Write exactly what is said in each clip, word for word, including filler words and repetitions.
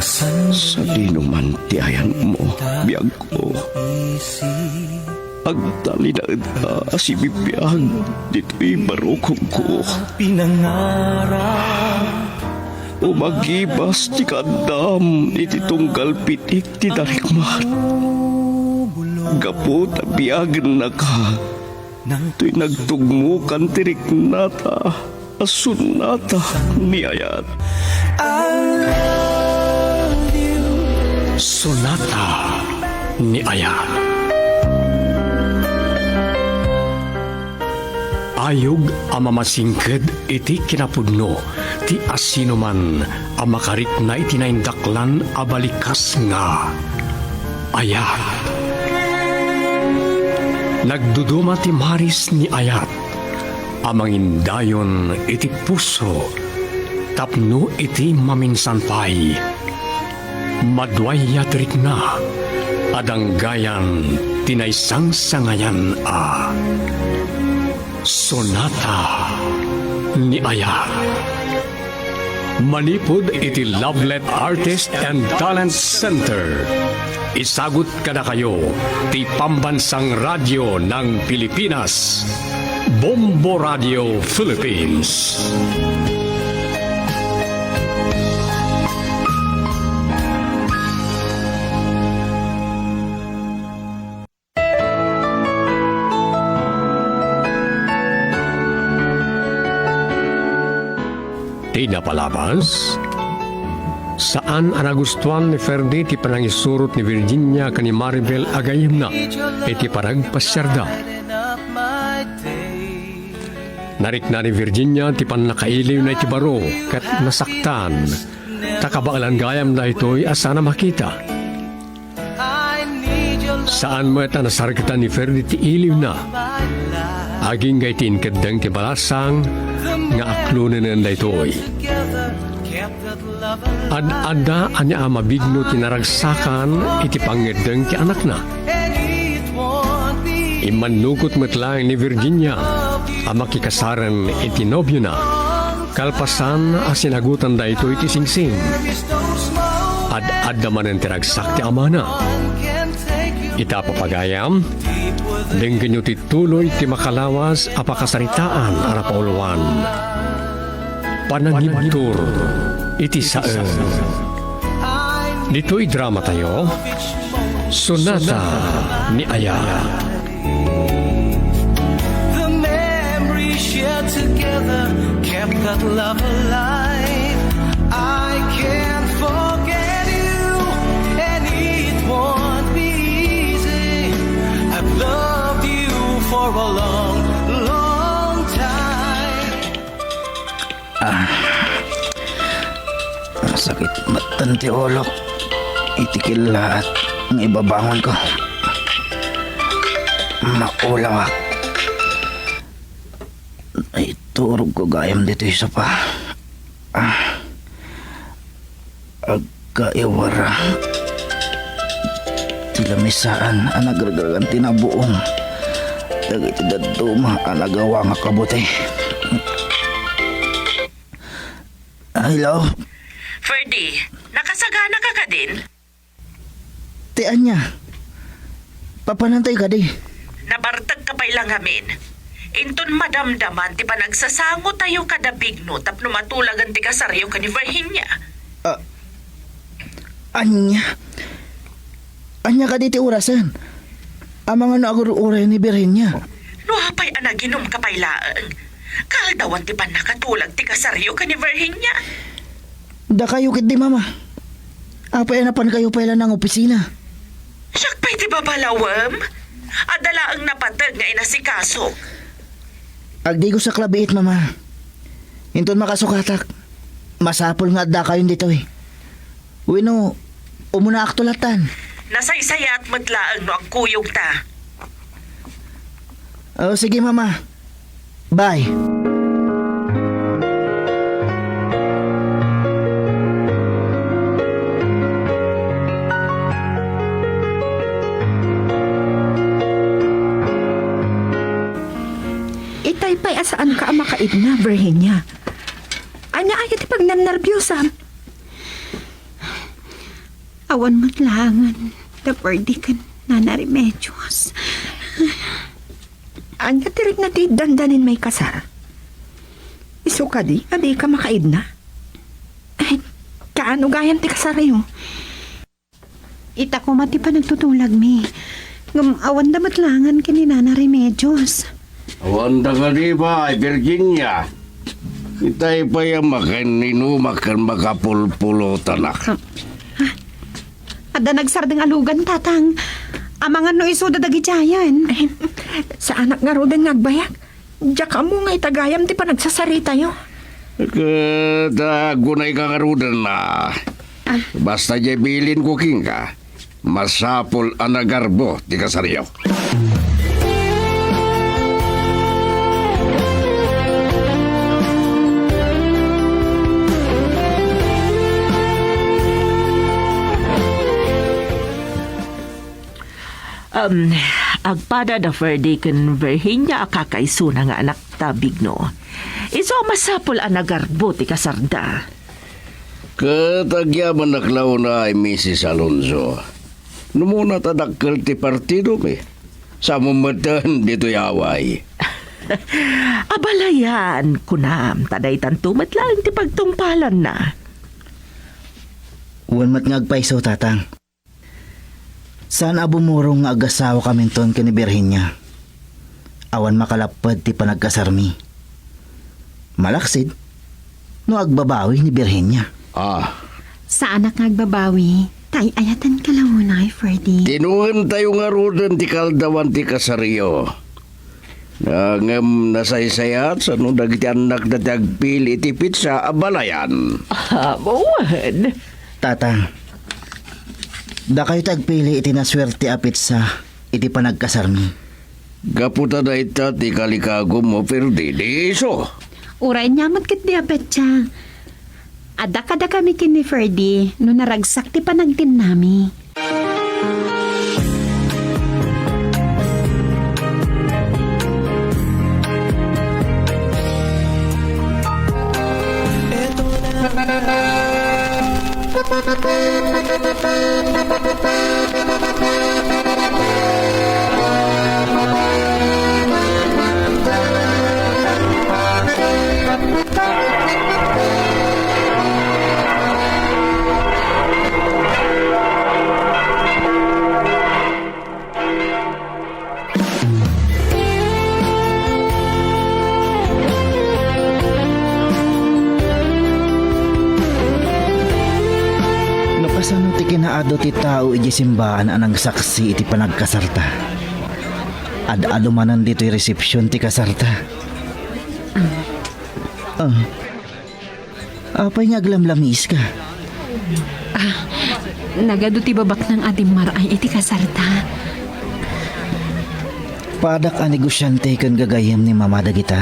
Sadinoman ti ayanmo, biagko. Agtalinaedka a sibibiag ditoy barukongko. Pinangarap. Umagibas ti kaaddam iti tunggal pitik ti darikmat. Gapu ta biagennaka, toy nagtugmokan ti riknata a sonata ni Ayat. I love you. Sonata ni Ayat. Ayog a mamasingked iti kinapudno ti asinoman a makarikna iti naindaklan a balikas nga Ayat. Nagduduma ti maris ni Ayat a mangindayon iti puso tapno iti maminsan pay, maduayat rikna a danggayan ti naisangsangayan a Sonata ni Ayat. Manipud iti Lovelet Artist and Talent Center, isagut kadakayo ti Pambansang Radyo ng Pilipinas, Bombo Radio Philippines. Ti napalabas, saan a nagustuan ni Ferdy ti panangisurot ni Virginia ken ni Maribel a gayyemna iti panagpasiarda. Narikna ni Virginia ti pannakailiwna iti baro ket nasaktan, ta kabaelan gayam daytoy a saan a makita. Saan met a nasarketan ni Ferdy ti iliwna. Agingga iti inkeddeng ti balasang nga aklonenen daytoy. Ad-adda ania a mabigno ti naragsakan iti pangngeddeng ti anakna. Immannugot met laeng ni Virginia a makikasaren iti nobiona. Kalpasan a sinagutan daytoy ti singsing, ad-adda manen ti ragsak ti amana. Ita, papagayam, denggenyo ti tuloy ti makalawas a pakasaritaan a napauluan. Panangibtur iti saen. Ditoy dramatayo, Sonata ni Ayat. The memory shared together kept that love alive. I can't forget you, and it won't be easy. I've loved you for a long, long time. Ah. Sakit metten ti ulok iti kellaat nga ibabangonko. Maulawak. Naiturogko gayam ditoy sopa. Ah. Agkaiwara ti lamisaan a nagragrangan ti nabuong dagiti dadduma a nagawa nga kabuti. Hello? Ferdy, nakasaganaka kadin? Ti ania? Papanantoy kadi? Nabartekka pay la ngamin. Inton madamdaman ti panagsasangotayo kada bigno tapno matulagen ti kasaryo ken ni Virginia. Ah, ania? Ania kadi ti orasen? Amangan no agur-uray ni Virginia. No apay a naginumka pay laeng, kaaldawan ti pannakatulag ti kasaryo ken ni Virginia. Dakayo ketdi, Mama. Apay a napankayo pay la nangopisina? Siak pay ti babalawem? Adda laeng napateg nga inasikasok. Agdigosak la biit, Mama. Inton makasukatak, masapul nga addakayon ditoy. Wenno, umunaakto lattan. Nasaysayaat met laeng no agkuyogta. Oh, sige, Mama. Bye. Itay pay a saanka a makaibna, Virginia. Ania aya ti pagnannerbiosam? Awan met laengen da Ferdy ken Nana Remedios. Ania ti rikna ti dandanin maikasar? Isu kadi a dika makaidna? Ay, kaano gayam ti kasaryo? Ita koma ti panagtutulagmi. Ngem awan da met laengen ken ni Nana Remedios. Awan da kadi pay, Virginia. Itay pay a makan-inumak ken makapulpulotanak. Ah, ah. Adda nagsardeng a lugan, Tatang. Amangan no isuda dagidiayen. Ay, saanak ngaruden nga agbayag. Diak ammo nga ita gayam ti panagsasaritayo. Ket, ah, agunayka ngaruden, ah. Ah. Basta diay bilinko kenka, masapul a nagarbo ti kasaryo. Um, agpada da Ferdy ken Virginia a kakaisuna nga anakta, Bigno. Isu a masapul a nagarbo ti kasarda. Ket agyamanak la unay, Misis Alonso. No umuna ta dakkel ti partidomi, sa mumeten ditoy away. Abalayan, kunam, ta daytanto met laeng ti pagtungpalanna. Wen met nga agpayso, Tatang. Saan a bumurong nga agasawakaminton ken ni Virginia. Awan makalapped ti panagkasarmi. Malaksid, no agbabawi ni Virginia. Ah. Saanak nga agbabawi, ta ay-ayatenka la unay, Ferdy. Tinuentayo ngaruden ti kaaldawan ti kasaryo. Ah, ngem nasaysayat, sano dagiti annakda ti agpili iti petsa a balayan? Ah, wen. Tata, dakayo ti agpili iti nasuerte a petsa iti panagkasarmi. Gapu ta dayta ti kalikagum, Ferdy, di isu. Uray nia met ketdi a petsa. Adda kadakami ken ni Ferdy no naragsak ti panagtinnami. Napasano ti kinaadu ti tao idiay simbaan a nangsaksi iti panagkasarta? Ad-adu manen ditoy resepsion ti kasarta. Ah. Apay nga aglamlamiiska? Ah, nagadu ti babaknang a dimmaray iti kasarta. Padak a negosiante ken gagayyem ni Mama dagita.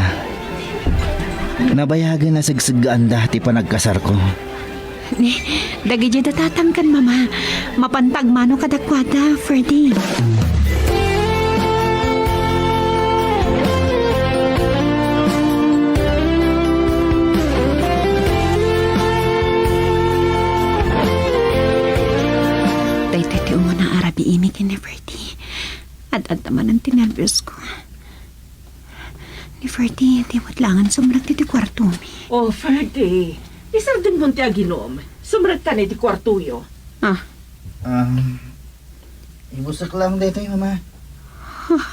Nabayagen a segseggaanda ti panagkasarko. Ni, dagidiay da Tatang ken Mama. Mapanta agmano kadakuada, Ferdy. Daytoy ti umuna a rabiimi ken ni Ferdy. Ad-adda manen ti nerviosko. Ni Ferdy, di met laengen sumrek iti kuartomi. Oh, Ferdy, isardengmon ti aginum. Sumrekkan iti kuartoyo. Ah. Um, ibusek lang daytoy, Mama. Ah.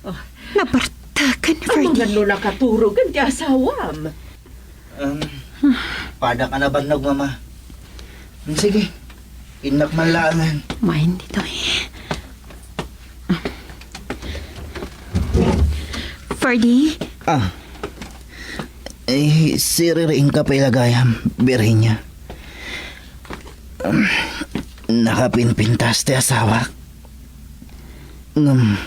Oh. Nabartek ni Ferdy. Amangan no nakaturogen ti asawam. Um, padak a nabannog, Mama. Hmm, sige. Innak man laengen. Main ditoy. Ferdy? Ah. Eh, siririingka pay la gayam, Virginia. Um, nakapinpintas ti asawak. Ngem,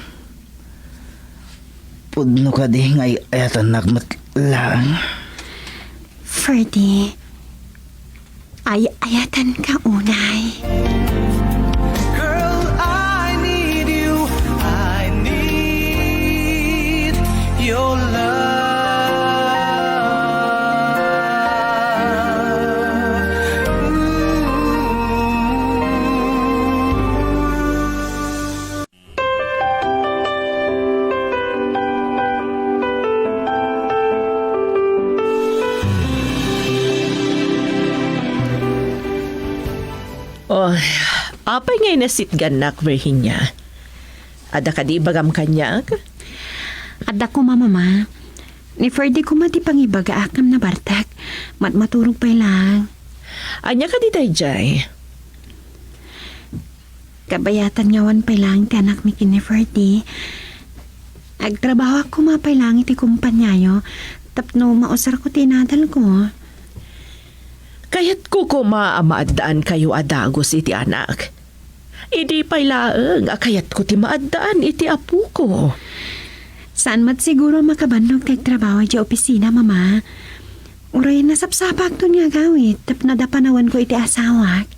pudno kadi nga ay-ayatennak met laeng? Ferdy, ay-ayatenka unay. Girl, I need you. I need your love. Ooh. Oh, apay nga inasitgannak, Virginia? Adda kadi ibagam kaniak? Adda koma, Mama. Ni Ferdy koma ti pangibagaak ngem nabartek. Matmaturog pay laeng. Ania kadi daydiay? Kabayatan nga awan pay laeng ti anakmi ken ni Ferdy. Agtrabahoak koma pay laeng iti kompaniayo tapno mausarko ti inadalko. Kayatko koma a maaddaankayo a dagus iti anak. Idi pay laeng a kayatko ti maaddaan iti apoko. Saan met siguro a makabannog ti agtrabaho idiay opisina, Mama. Uray nasapsapakton nga agawid tapno adda panawenko iti asawak.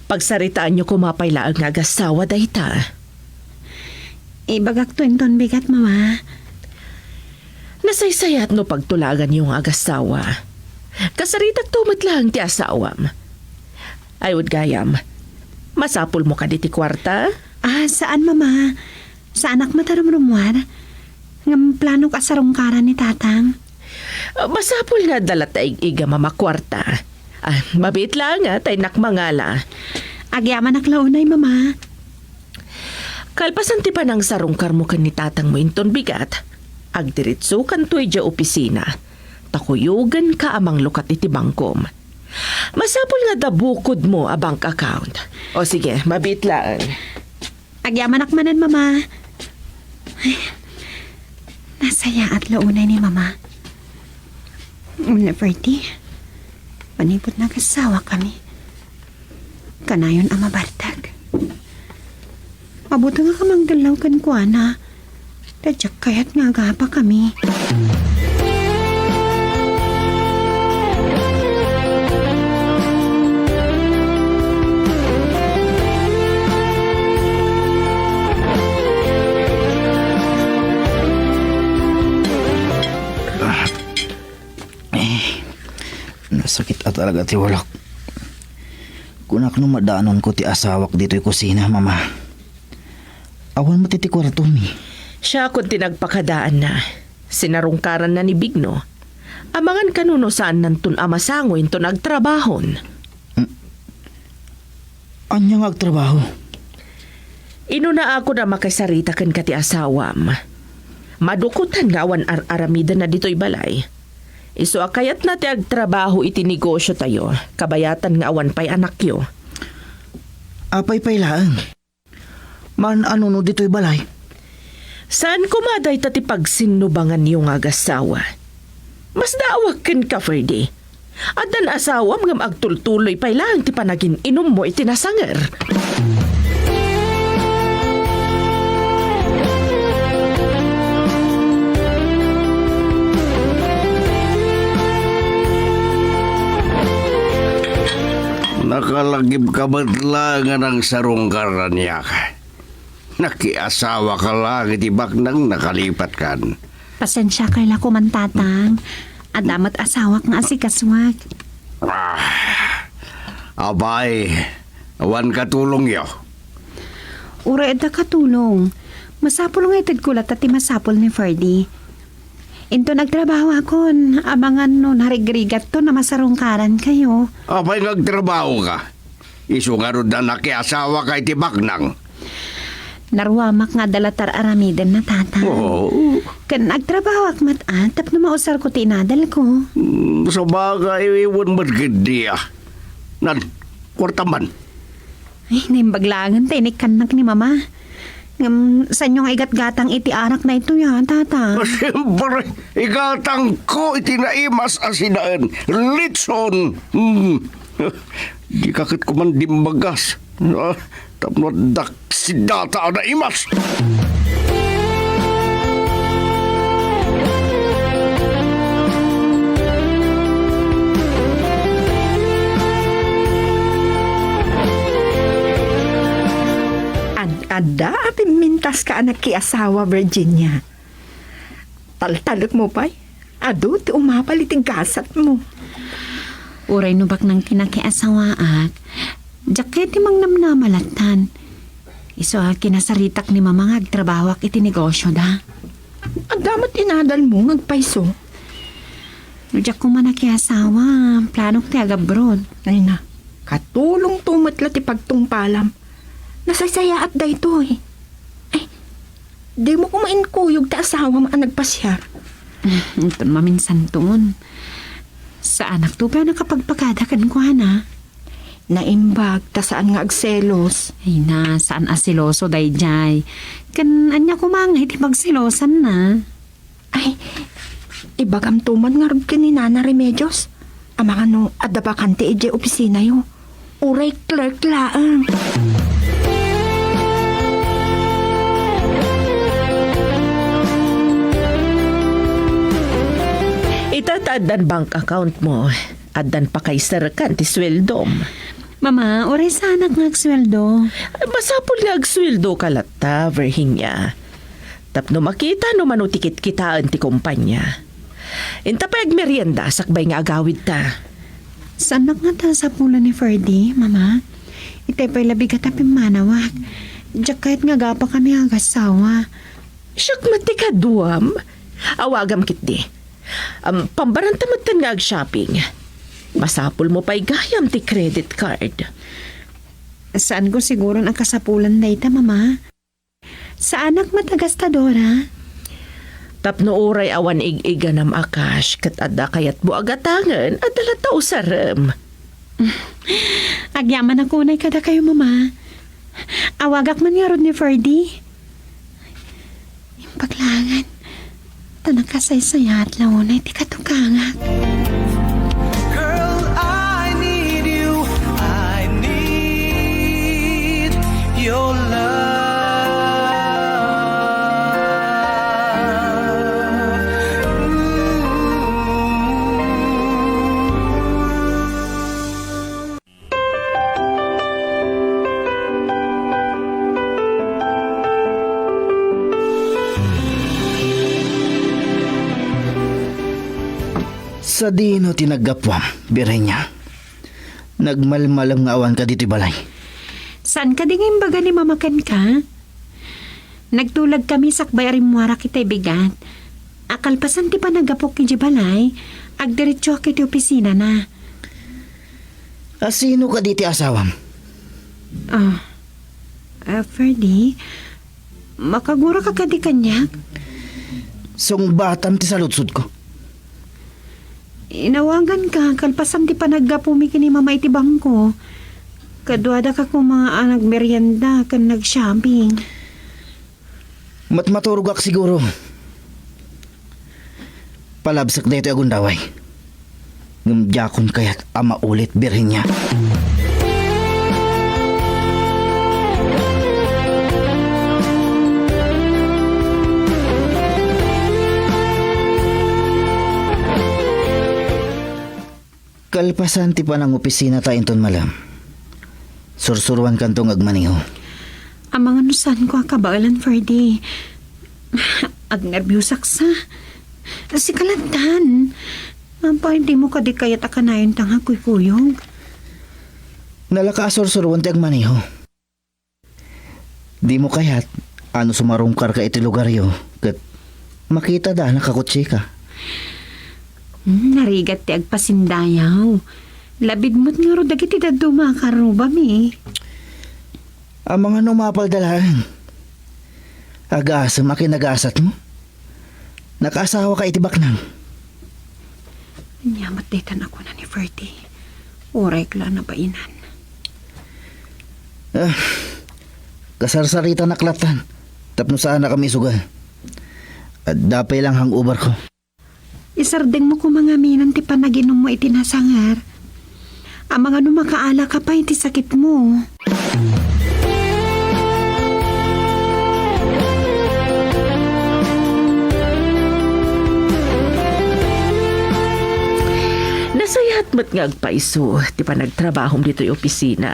Pagsaritaanyo koma pay laeng nga agassawa dayta. Ibagakto inton bigat, Mama. Nasaysayat no pagtulaganyo nga agassawa. Kasaritakto met laeng ti asawam. Ay, gayam. Masapulmo kadi ti kuarta? Ah, saan, Mama. Saanak met a rumrumuar. Ngem planok a sarungkaran ni Tatang. Masapul nga adda latta ig-igam a makuarta. Ah, mabiit laeng, ah, ta innak mangala. Agyamanak la unay, Mama. Kalpasan ti panangsarungkarmo ken ni tatangmo inton bigat, agdiretsokanto idiay opisina, ta kuyogenka a manglukat iti bangkom. Masapul nga adda bukodmo a bank account. O sige, mabiit laeng. Agyamanak manen, Mama. Ay, nasayaat la unay ni Mama. Neferti, manipud nagasawa kami, kanayon a mabartek. Mabuteng a kamangdallaw kenkuana. Ta diak kayat nga agapa kami. Eh, nasakit a talaga ti ulok. Kunak no madanonko ti asawak ditoy kusina, Mama. Awan met iti kuartomi. Siakon ti nagpakadaanna. Sinarungkaranna ni Bigno. Amangan kano no saannanton a masango inton agtrabahon. Mm. Ania nga agtrabaho? Inunaakon a makisarita kenka ti asawam. Madukotan nga awan ar-aramidenna ditoy balay. Isu a kayatna ti agtrabaho iti negosiotayo, kabayatan nga awan pay anakyo. Apay pay laeng? Maan-anuno ditoy balay? Saan koma dayta ti pagsinnubanganyo nga agassawa? Masdaawak kenka, Ferdy. Addan asawam ngem agtultuloy pay laeng ti panagin-inummo iti nasanger. Nakalagipka met laeng a nangsarungkar kaniak. Nakiasawaka laeng iti baknang nakalipatkan. Pasensiakay la koman, Tatang. Adda met asawak nga asikasuak. Ah, apay, awan katulongyo? Uray adda katulong. Masapul nga itedko latta ti masapul ni Ferdy. Inton agtrabahowakon, amangan no narigrigatton a masarungkarankayo. Apay nga agtrabahoka? Isu ngarud a nakiasawaka iti baknang. Naruamak nga adda latta ar-aramidenna, Tatang. Oo. Ken agtrabahowak met, a, tapno mausarko ti inadalko. Hmm, sabagay, wen met ketdi, a. Nan, kuartam man. Ay, naimbag laengen ta inikkannak ni Mama. Ngem, saanyo nga igatgatang iti arak daytoy, a, Tatang? Ah, siyempre, igatangko iti naimas a sinaen. Litson! Hmm. Dika ket koman dimmagas. Ah, tapno addak sidata a naimas. Ad-, adda a pimmintaska a nakiasawa, Virginia. Taltalekmo pay, adu ti umapal iti gasatmo. Uray no baknang ti nakiasawaak, diak kayat ti mangnamnama lattan. Isu a kinasaritak ni Mama nga agtrabahoak iti negosioda. Adda met inadalmo nga agpayso. No diak koma nakiasawa, planok ti agabroad. Ay na, Katulongto met la ti pagtungpalam. Nasaysayaat daytoy. Ay, dimo koma inkuyog ti asawam a nagpasiar. Inton maminsanton. Saanakto pay a nakapagpakada kenkuana. Naimbag ta saan nga agselos. Ay na, saan a seloso daydiay. Ken ania koma nga iti pagselosanna? Ay, ibagamto man ngarud ken ni Nana Remedios. Amangan no adda bakante idiay opisinayo. Uray clerk laeng. Ita ta addan bank account mo, addan pakaiserkan ti sueldom. Mama, uray saanak nga agsueldo. Masapul nga agsueldoka latta, Virginia. Tapno makita no mano ti kitkitaen ti kompanya. Inta pay agmerienda sakbay nga agawidta. Saanak ngata a sapulen ni Ferdy, Mama. Itay pay la bigat a pimmanawak. Diak kayat nga agapakami a agassawa. Siak met ti kaduam. Awagam ketdi. Am, pambaranta metten nga ag-shopping. Masapulmo pay gayam ti credit card. Saanko siguron a kasapulan dayta, Mama. Saanak met a gastadora. Tapno uray awan ig-iganam a cash ket adda kayatmo a gatangen, adda latta usarem. Agyamanak unay kadakayo, Mama. Awagak man ngarud ni Ferdy. Imbag laengen, ta nakasaysayaat la unay ti katukangak. Girl, I need you. I need your love. Ooh. Sadino ti naggapuam, Virginia? Nagmalmalem nga awanka ditoy balay. Saan kadi nga imbaga ni Mama kenka? Nagtulagkami sakbay a rimmuarak itay bigat. A kalpasan ti panaggapuak idiay balay, agdiretsoak iti opisinana. A sino kadi ti asawam? Ah, ah, Ferdy, makaguraka kadi kaniak? Sungbatam ti saludsodko. Inawaganka kalpasan ti panaggapumi ken ni Mama iti bangko. Kaduadaka koma a nagmerienda ken nag-shopping. Matmaturogak siguro. Palabsek daytoy a gundaway. Ngem diakon kayat a maulit, Virginia. Kalpasan ti panangopisinata inton malem, sursuroankanto nga agmaneho. Amangan no saanko a kabaelan, Ferdy. Agnerbiosaksa. Sika lattan. Apay, dimo kadi kayat a kanayonta nga agkuykuyog? Nalaka a sursuroan ti agmaneho. Dimo kayat a no sumarungkarka iti lugaryo ket makitada a nakakotseka? Hmm, narigat ti agpasindayaw. Labid met ngarud dagiti dadduma a karrubami. Amangan no mapalda laeng. Agasem a kinagasatmo. Nakaasawaka iti baknang. Ania met daytan a kuna ni Ferdy? Uray la nabainan. Ah, kasarsaritanak lattan tapno saanakami isugal. Adda pay lang hangover ko. Isardengmo koma ngamin ti panaginummo iti nasangar. Amangan no makaalaka pay iti sakitmo. Nasayaat met nga agpayso ti panagtrabahom ditoy opisina.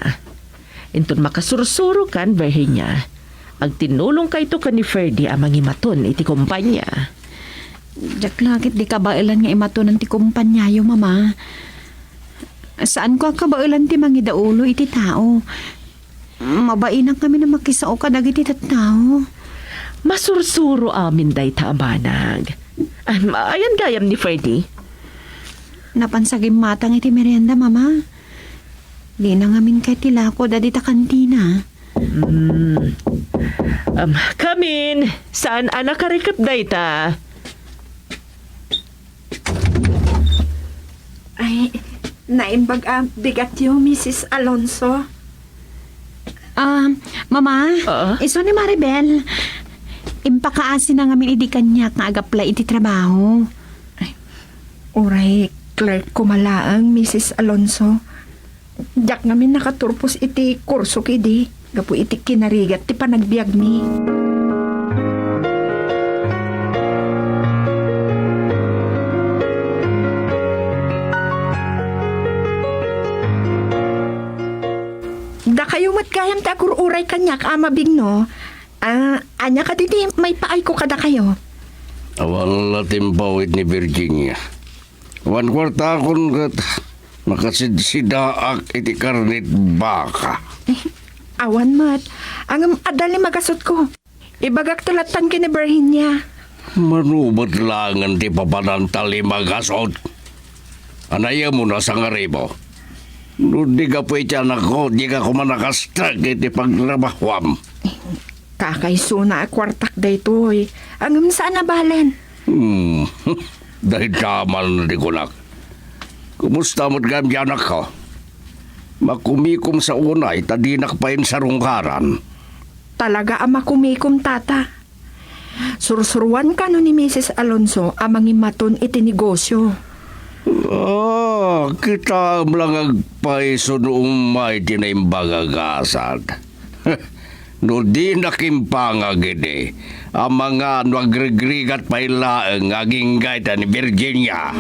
Inton makasursurokan, Virginia, agtinnulongkayto ken ni Ferdy a mangimaton iti kompania. Diak la ketdi kabaelan nga imatonan ti kompaniayo, Mama. Saanko a kabaelan ti mangidaulo iti tao. Mabainak ngamin a makisao kadagiti tattao. Masursuro amin dayta a banag. Am, ayan gayam ni Ferdy? Napan sa gimmatang iti merienda, Mama. Dina ngamin kay ti lakud a dita kantina. Hmm. Um, come in. Saan a nakarikep dayta? Ay, naimbag a bigatyo, Misis Alonso. Ah, Mama, Ah? Isu ni Maribel. Impakaasi na ngamin idi kaniak nga agaplay iti trabaho. Ay, uray clerk ko malaeng, Misis Alonso. Diak ngamin nakaturpos iti kurso idi, gapu iti kinarigat ti panagbiagmi. Dakayo met gayam ti agur-uray kaniak a mabingno. Ah, ania kadi ti maipaayko kadakayo? Awan la ti impawid ni Virginia. Awan kuartakon ket nakasidsidaak iti karnit baka. Eh, awan met. Ngem adda lima gasutko. Ibagakto lattan ken ni Virginia. Mano met laengen ti papananta lima gasut? Anayamon a sangaribu? No di gapu iti anakko, dika koma nakastrek iti pagtrabahuam. Kakaisuna a kuartak daytoy. Ngem saan a balen. Hmm. Dayta man di kunak. Kumusta met gayam ti anakko? Makumikom sa unay ta dinak pay insarungkaran. Talaga a makumikom, Tata. Sursuruan kano ni Misis Alonso a mangimaton iti negosio. Ah, kitaem la nga agpayso no umay ti naimbag a gasat. No dinak impangag idi, amangan no agrigrigat pay laeng nga agingga ita ni Virginia.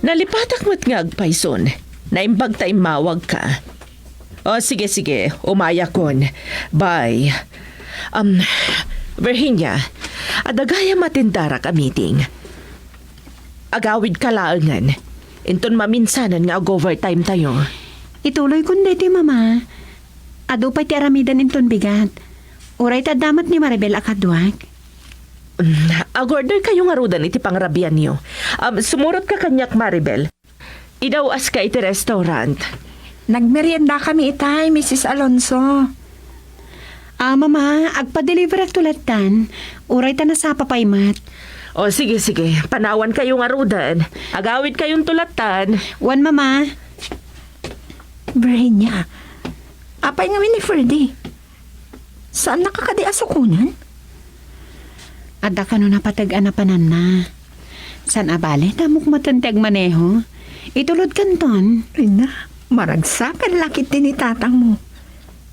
Nalipatak met nga agpayson. Naimbag ta immawagka. O, sige, sige. Umayakon. Bye. Um, Virginia, adda gayam a tindarak a meeting. Agawidka laengen. Inton maminsanen nga ag-overtime tayo. Ituloykon daytoy, Mama. Adu pay ti aramiden inton bigat. Uray ta adda met ni Maribel a kaduak. Mm, ag-order kayo ngaruden iti pangrabianyo. Um, sumurotka kaniak, Maribel. Idaw-aska iti restaurant. Nagmeriendakami itay, Misis Alonso. Ah, Mama, agpa-deliverakto lattan. Uray ta nasapa pay met. O, sige, sige. Panawan kayo ngaruden. Agawid kayonto lattan. Wen, Mama. Virginia, apay ngamin ni Ferdy? Saannaka kadi a sukonen? Adda kano napateg a napananna. Saan a bale, ta mukmeten ti agmaneho. Itulodkanton. Ay na, maragsakan la ketdi ni tatangmo.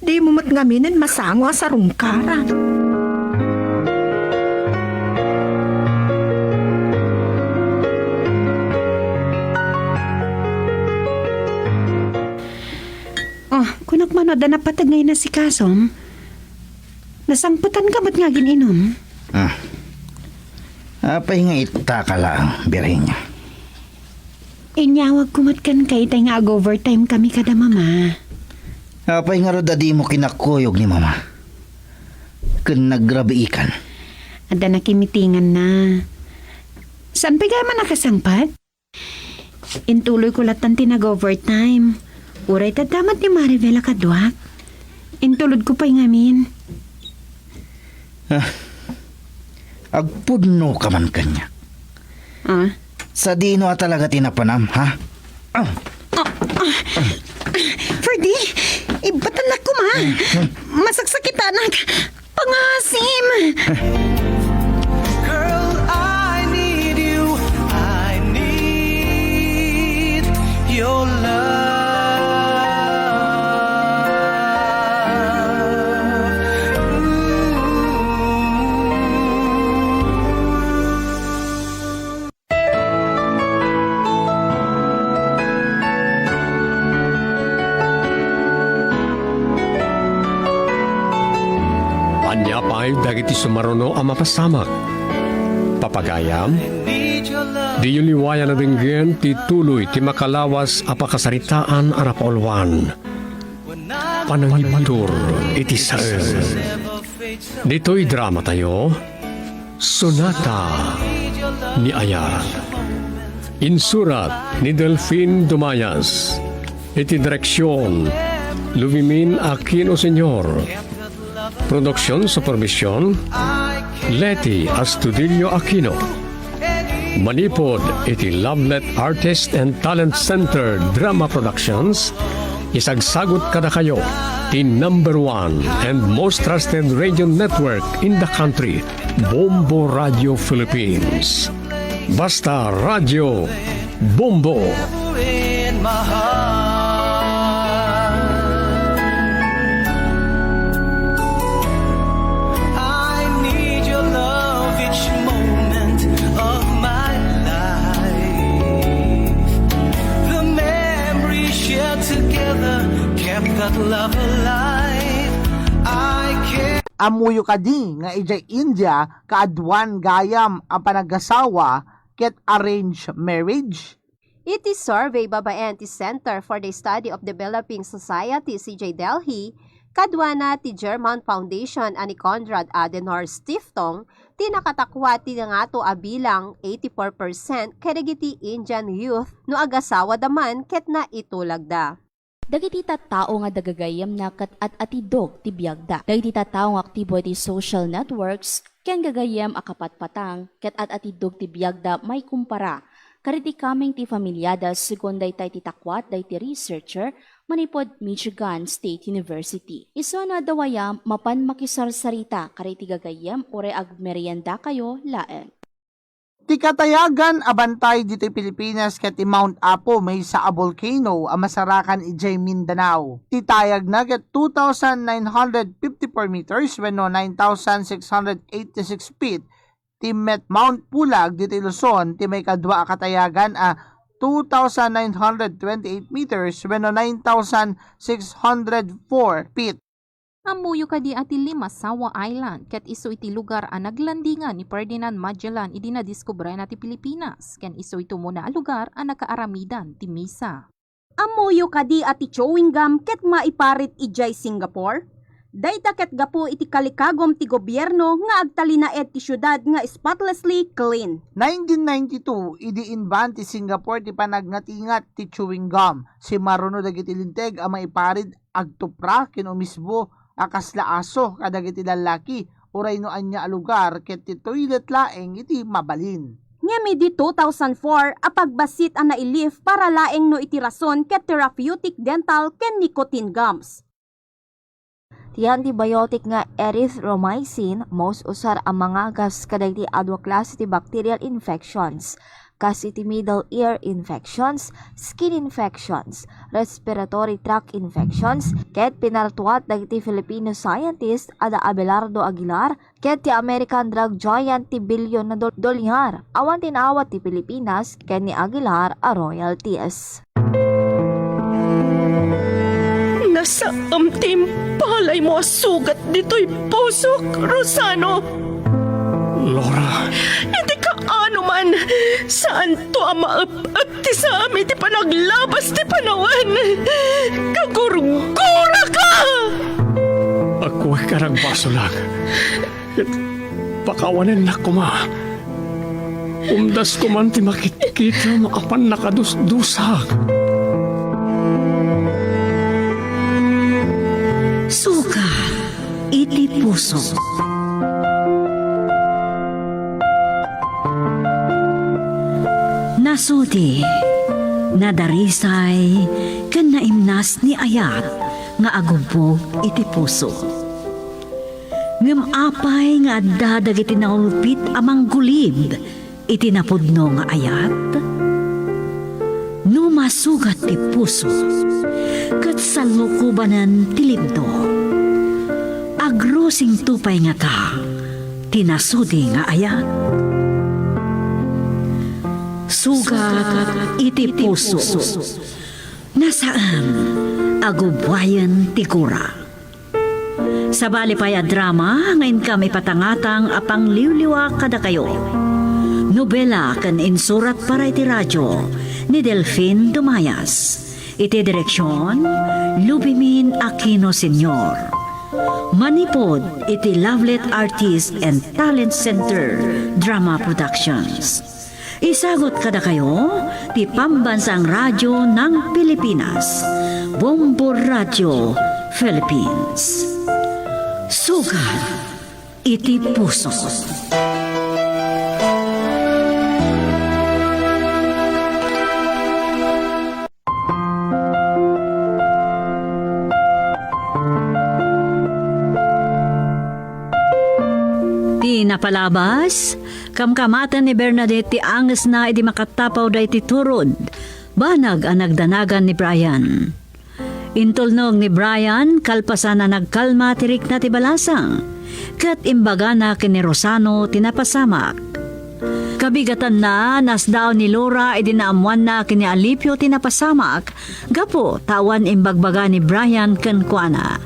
Dimo met ngaminen masango a sarungkaran. Oh, kunak man, adda napateg nga inasikasom. Nasangpetanka met nga agin-inum. Ah. Apay nga ittaka laeng, Virginia? Inyawagko met kenka itay nga ag-overtime kami kada Mama. Apay ngarud a dimo kinakuyog ni Mama? Ken nagrabiikan? Adda nakimitinganna. Saan pay gayam a nakasangpet? Intuloyko lattan ti nag-overtime. Uray ta adda met ni Maribel a kaduak. Intulodko pay ngamin. Ah, agpudnoka man kaniak. Ah? Sadino a talaga ti napanam, ha? Ah. Ah, ah. Ferdy, ibbatannak koma. Masaksakitanak. Pangasim! Girl, I need you. I need your love. Ooh. Ania pay dagiti sumaruno a mapasamak? Papagayam, diyo liwayan a denggen ti tuloy ti makalawas a pakasaritaan a napauluan. Panangibtur iti saem. Ditoy dramatayo, Sonata ni Ayat. Insurat ni Delfin Dumayas. Iti direksyon, Luvimin Aquino Senior. Production supervision, Leti Astudillo Aquino. Manipud iti Lovelet Artist and Talent Center Drama Productions, isagsagut kadakayo ti number one and most trusted radio network in the country, Bombo Radio Philippines. Basta Radio Bombo. In my heart. I need your love each moment of my life. The memories shared together kept that love alive. I can't. Ammoyo kadi nga idiay India, kaaduan gayam a panagasawa ket arranged marriage? Iti survey babaen ti Center for the Study of Developing Societies idiay Delhi, kaduana ti German Foundation a ni Konrad Adenauer Stiftung, ti nakatakuat ti nangato a bilang, eighty-four percent, kadagiti Indian youth no agasawada man ket naitulagda. Dagiti tattao nga gagayyemna ket at-atidog ti biagda. Dagiti tattao nga aktibo iti social networks ken gagayyem a kapatpatang ket at-atidog ti biagda maikumpara kadagiti kameng ti familiada, segun daytay ti takuat daydi researcher manipud Michigan State University. Isu no adda wayam, mapan makisarsarita kadagiti gagayyem uray agmeriendakayo laeng. Ti katayagan a bantay ditoy Pilipinas ket ti Mount Apo, maysa a volcano a masarakan idiay Mindanao. Ti tayagna ket two thousand nine hundred fifty-four meters wenno nine thousand six hundred eighty-six feet. Ti met Mount Pulag ditoy Luzon, ti maikadua a katayagan a two thousand nine hundred twenty-eight meters wenno nine thousand six hundred four feet. Ammoyo kadi a ti Limasawa Island ket isu iti lugar a naglandingan ni Ferdinand Magellan idi nadiskubrena ti Pilipinas, ken isu iti umuna a lugar a nakaaramidan ti misa. Ammoyo kadi a ti chewing gum ket maiparit idiay Singapore? Dayta ket gapu iti kalikagum ti gobierno nga agtalinaed ti siudad nga spotlessly clean. Nineteen ninety-two, idi inban ti Singapore ti panagngatingat ti chewing gum, simaruno dagiti linteg a maiparit agtupra ken umisbo a kasla aso kadagiti lallaki, uray no ania a lugar ket ti toilet laeng iti mabalin. Ngem idi two thousand four a pagbassit a nailift para laeng no iti rason ket therapeutic dental ken nicotine gums. Ti antibiotic nga erythromycin, maus-usar a mangagas kadagiti adu a klase ti bacterial infections, kas iti middle ear infections, skin infections, respiratory tract infections, ket pinartuat dagiti Filipino scientist a da Abelardo Aguilar ket ti American drug giant ti bilyon na dol-, dolyar. Awan ti naawat ti Pilipinas ken ni Aguilar a royalties. Nasaem ti impalaymo a sugat ditoy pusok, Rosano. Laura. Iti kaano man, saanto a maep-ep ti saam iti panaglabas ti panawen. Kagurguraka! Agkuek a nagbasolak. Pakawanennak koma. Umdasko man ti makitkitam a pannakadusdusak. Sugat iti puso. Nasudi, nadarisay, ken naimnas ni Ayat nga agubbog iti puso. Ngem apay nga adda dagiti naulpit a manggulib iti napudno nga ayat? No masugat ti puso ket salukobanen ti libno, agrusingto pay ngata ti nasudi nga ayat? Sugat iti puso. Nasaem a gubbuayen ti gura. Sabali pay a drama nga inkam ipatangatang a pangliwliwa kadakayo. Nobela ken insurat para iti radio ni Delfin Dumayas. Iti direksyon, Lubimin Aquino Senior. Manipud iti Lovelet Artist and Talent Center Drama Productions. Isagut kadakayo ti Pambansang Radyo ng Pilipinas, Bombo Radio Philippines. Sugat iti puso. Ti napalabas, kamkamaten ni Bernadette ti angesna idi makatapaw daytoy turod, banag a nagdanagan ni Brian. Intulnog ni Brian, kalpasan a nagkalma ti rikna ti balasang, ket imbagana ken ni Rosano ti napasamak. Kabigatanna, nasdaaw ni Laura idi naammoanna ken ni Alipio ti napasamak, gapu ta awan imbagbaga ni Brian kenkuana.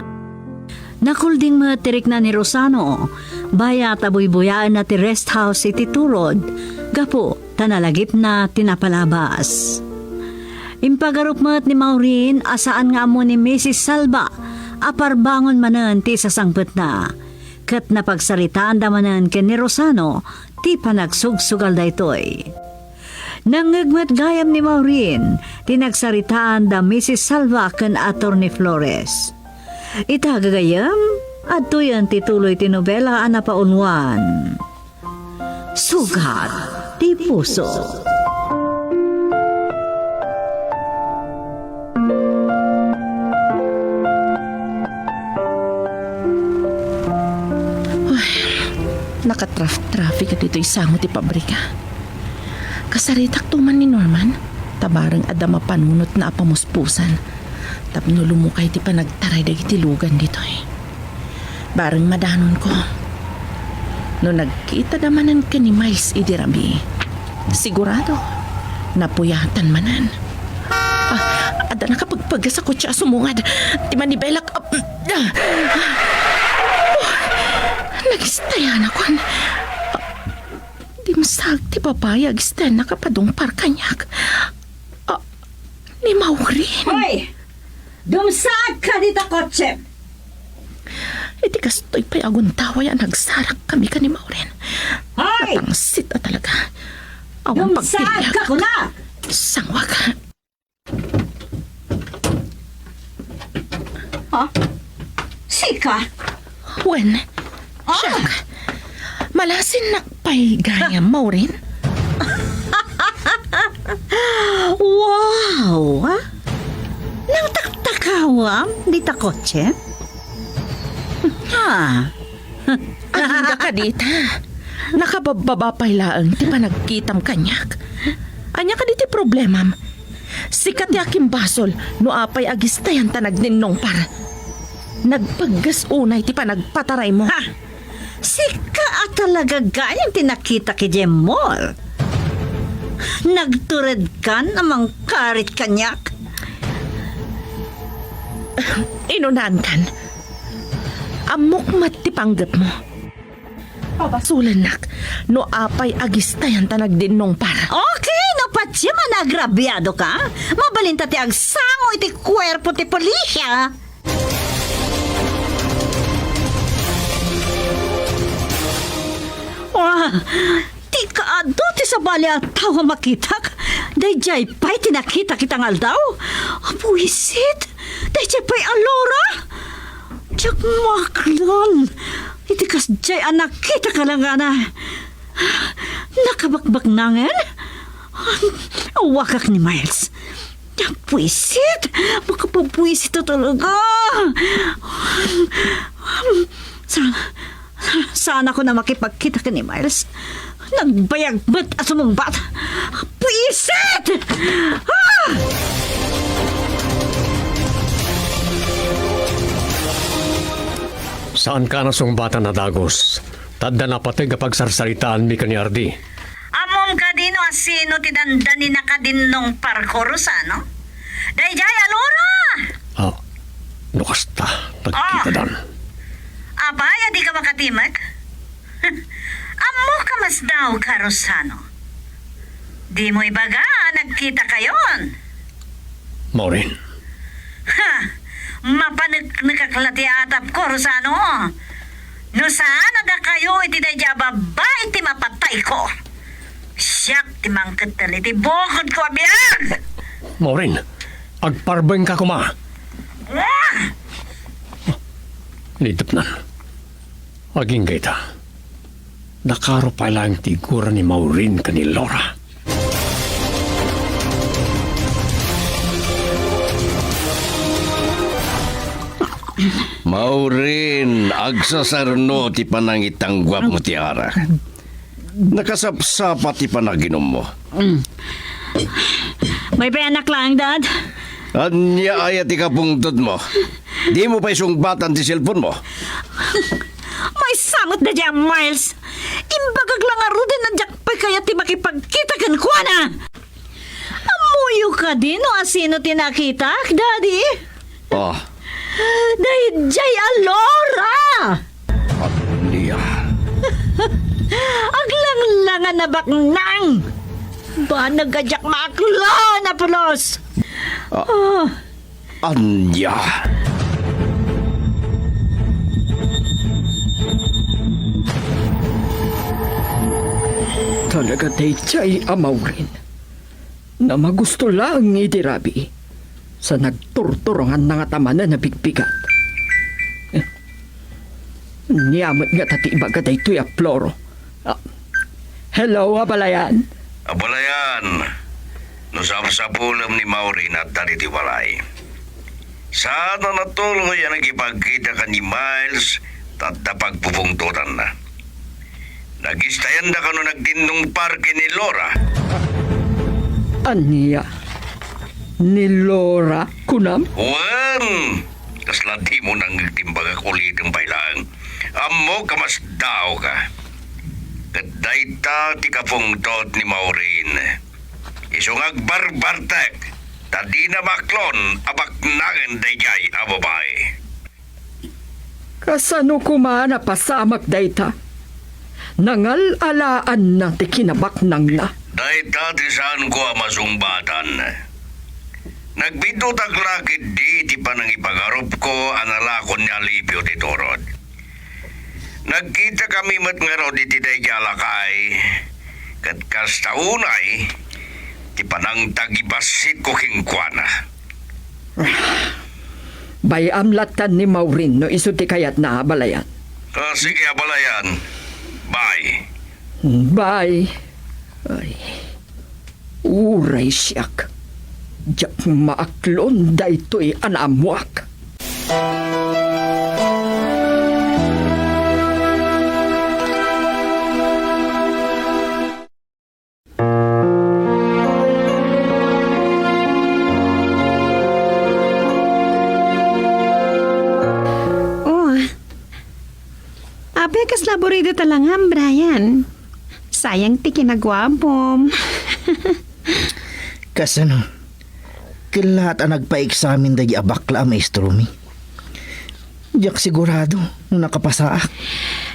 Nakulding met ti rikna ni Rosano, bayat a buybuyaenna ti rest house iti turod, gapu ta nalagipna ti napalabas. Impagarup met ni Maureen a saan nga ammo ni Misis Salva a parbangon manen ti isasangpetna, ket napagsaritaanda manen ken ni Rosano ti panagsugsugal daytoy. Nangngeg met gayam ni Maureen ti nagsaritaan da Misis Salva ken Attorney Flores. Ita gagayyem, adtoyen ti tuloy ti nobela a napauluan. Sugat ti puso. Ay, nakatraf-traffic ditoy sango ti pabrika. Kasaritakto man ni Norman, ta bareng adda mapanunotna a pamuspusan tapno lumukay ti panagtaray dagiti lugan ditoy. Bareng madanonko. No nagkitada manen ken ni Miles idi rabii, sigurado, napuyatan manen. Ah, adda nakapagpagas a kotse a sumungad. Ti manibelak, ah, ah, oh, nagistayanakon. Dimsag ti babai a agistayan nakapadungpar kaniak. Ah, ni Maureen. Hoy! Dumsaagka dita kotsem! Iti kastoy pay a gundaway a nagsarak kami ken ni Maureen. Hoy! Natangsit a talaga. Awan pagpiliak. Dumsaagka, kunak! Sangwak. Ha? Sika? Wen. Ah! Siak. Malasinnak pay gayam, Maureen. Wow! Nangtaktakawam dita kotse? Ha? Agingga kadita. Nakababbaba pay laeng ti panagkitam kaniak. Ania kadi ti problemam? Sika ti akimbasol no apay agistayan ta nagninnungpar. Nagpaggas unay ti panagpataraymo. Ha! Sika a talaga gayam ti nakitak idiay mall. Nagturedkan a mangkarit kaniak. Inunaankan. Ammok met ti panggepmo. Pabasolennak no apay agistayan ta nagdinnungpar. Okay, no patiem a naagrabiadoka, mabalinta ti agsango iti kuerpo ti polisia. Ah, ti kaadu ti sabali a tao a makitak. Daydiay pay ti nakitak ita nga aldaw. Buisit! Daydiay pay a Laura! Diak maaklan iti kasdiay a nakitak a langana. Nakabakbaknangen? Awagak ni Miles. Buisit! Makapabuisit a talaga! Sa-, saanakon a makipagkita ken ni Miles. Nagbayag met a sumungbat. Buisit! Ah! Saanka a nasungbatan a dagus, ta adda napateg a pagsarsaritaanmi ken ni Ardi. Ammom kadi no asino ti dandani nakadinnungparko, Rosano? Daydiay a Laura! Ah, no kasta, nagkitadan. Ah. Apay a dika makatimek? Ammok a masdaawka, Rosano. Dimo ibaga a nagkitakayon. Maureen. Ha! Mapaneknekak la ti atapko, Rosano. No saan a dakayo iti daydiay a babbai ti mapatayko. Siak ti mangketter iti bukodko a biag! Maureen, agparbengka koma. Ah! Nitepnan. Agingga ita. Nakaro pay laeng ti gura ni Maureen ken ni Laura. Maureen, agsasarno ti panangitangguapmo ti arak. Nakasapsapa ti panaginummo. Mm. Maypayanak laeng, Dad. Ania aya ti kapungtotmo? Dimo pay sungbatan ti cellphone mo? Maysa met daydiay a Miles. Imbagak la ngaruden a diak pay kayat ti makipagkita kenkuana. Ammoyo kadi no asino ti nakitak, Daddy? Ah. Daydiay a Laura! Ania? Aglanglanga a baknang! Banag a diak maaklon a pulos! Ah. Ah. Ania? Talaga daydiay a Maureen. Namagusto laeng idi rabii, sa nagturturonganna ngata manen a bigbigat. Ania met ngata ti ibaga daytoy a Floro? Ah, hello, abalayan? Abalayan, no sapsapulem ni Maureen, adda ditoy balay. Saan a natuloy a nakipagkita ken ni Miles, ta adda pagpupungtotanna. Nagistayanda kano nagtindong parke ni Laura. Ania? Ni Laura, kunam? Wen, kasla dimo nangngeg ti imbagak, ulitem pay laeng. Ammok a masdaawka. Ket dayta ti kapungtot ni Maureen. Isu nga agbarbartek, ta dina maaklon a baknangen daydiay a babai. Kasano koma napasamak dayta? Nangal-alaanna ti kinabaknangna. Dayta ti saanko a masungbatan. Nagbiddutak la ketdi ti panangipagarupko a nalakon ni Alipio ti turod. Nagkitakami met ngarud iti daydiay a lakay, ket kasta unay ti panangtagibasitko kenkuana. Bay-am lattan ni Maureen no isu ti kayatna, abalayan. Ah, sige, abalayan. Bye. Bye. Ay. Uray siak, diak maaklon daytoy a naammoak. Oh, apay kasla aburridota langam, Brian? Sayang ti kinaguapom. Kasano? Ket laat a nagpa-examine daydiay a bakla a maestromi. Diak sigurado no nakapasaak.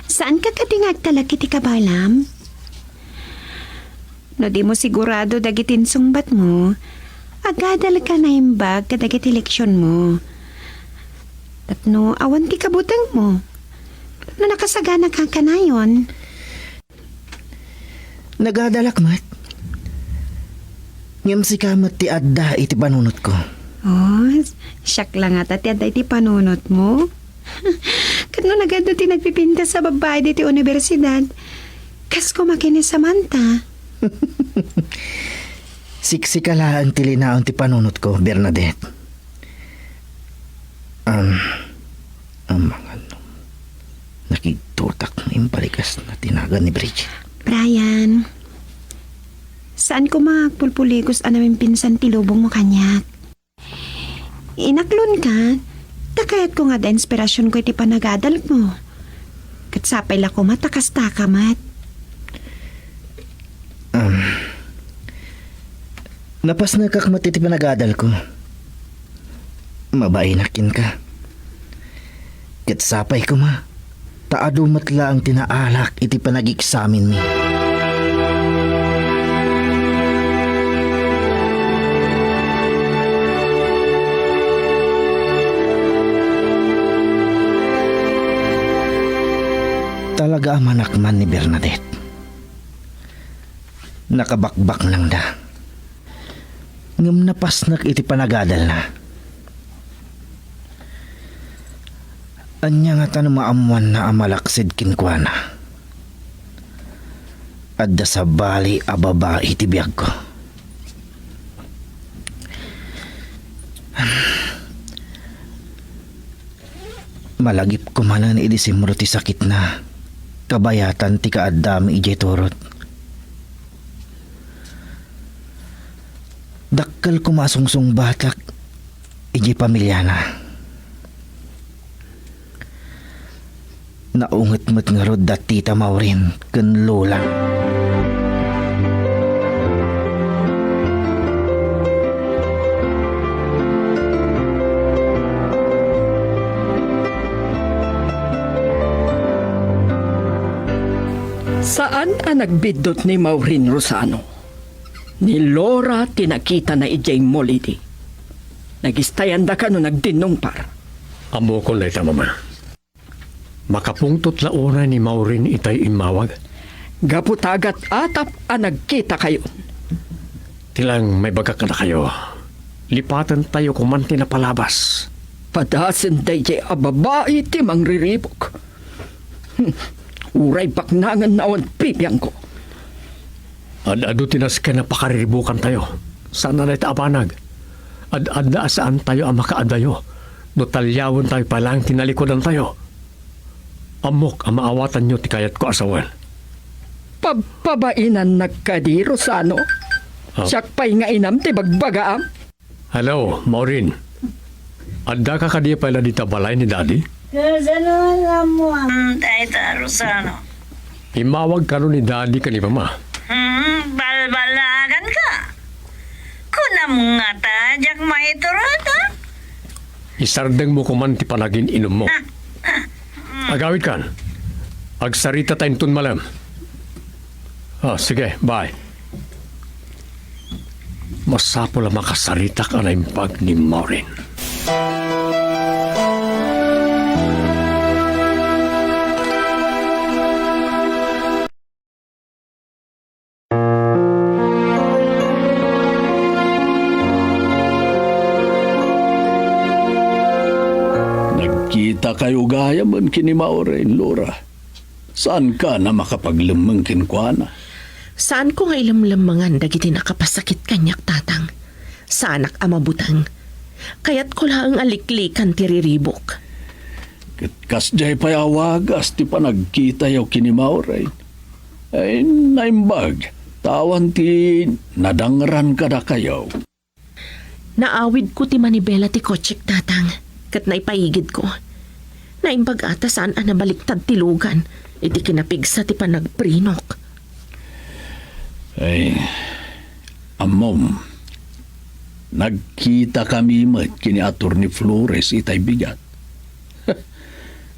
Saanka kadi nga agtalek iti kabaelam? No dimo sigurado dagiti insungbatmo, agadalka naimbag kadagiti leksionmo. Tapno awan ti kabutengmo. Tapno nakasaganaka kanayon. Nagadalak met. Ngem sika met ti adda iti panunotko. Oh, siak la ngata ti adda iti panunotmo? Ket no nagadu ti nagpipintas a babbai ditoy universidad, kas koma ken ni Samantha. Siksika laeng ti linaon ti panunotko, Bernadette. Um, amangan no nakigtotak nga imbalikas na ti nagan ni Bridget. Brian, saan koma agpulpuligos a namimpinsan ti lubongmo kaniak? Inaklonka, ta kayatko nga adda inspirasionko iti panagadalmo. Ket sapay la koma ta kastaka met. Um, napasnekak met iti panagadalko. Mabainak kenka. Ket sapay koma, ta adu met laeng ti naalak iti panagiksaminmi. Amanak man ni Bernadette. Nakabakbaknangda. Ngem napasnek iti panagadalna. Ania ngata no maammoanna a malaksid kenkuana? Adda sabali a babai ti biagko. Malagipko manen idi simro ti sakitna, kabayatan ti kaaddami idiay turod. Dakkel koma a sungsungbatak idiay pamiliana. Naunget met ngarud da Tita Maureen ken Lola. Saan a nagbiddut ni Maureen Rosano. Ni Laura ti nakitana idiay Molidi. Nagistayanda kano nagdinnungpar. Ammokon dayta, Mama. Makapungtot la unay ni Maureen itay immawag. Gapu ta agat-atap a nagkitakayon. Ti laeng maibagak kadakayo, lipatentayo koman ti napalabas. Padasen daydiay a babai ti mangriribuk. Hmm, uray baknangen awan bibiangko. Ad-adu ti nasken a pakariribukantayo. Saan a dayta a banag. Ad-adda a saantayo a makaadayo no taliawentayo pay laeng ti nalikudantayo. Ammok a maawatanyo ti kayatko a sawen. Pabpabainannak kadi, Rosano? Ah. Siak pay nga inam ti bagbagaam? Hello, Maureen. Addaka kadi pay la dita balay ni Daddy? Kasano nga ammoam dayta, Rosano? Immawag kano ni Daddy ken ni Mama. Hmm, balbalaganka. Kunam ngata diak maiturod, ha? Isardengmo koman ti panagin-inummo. Agawidkan. Agsaritata inton malem. Ah, sige, bye. Masapul a makasaritak a naimbag ni Maureen. Nagkitakayo gayamen ken ni Maureen, Laura. Saankan a makapaglemmeng kenkuana? Saanko nga ilemlemmengan dagiti nakapasakit kaniak, Tatang. Saanak a mabuteng. Kayatko laeng a liklikan ti riribuk. Ket kasdiay pay a wagas ti panagkitayo ken ni Maureen. Ay, naimbag, ta awan ti nadangran kadakayo. Naawidko ti manibela ti kotsek, Tatang, ket naipayigidko. Naimbag a ta saan a nabaliktad ti lugan iti kinapigsa ti panagprinok. Ay, ammom, nagkitakami met ken ni Attorney Flores itay bigat.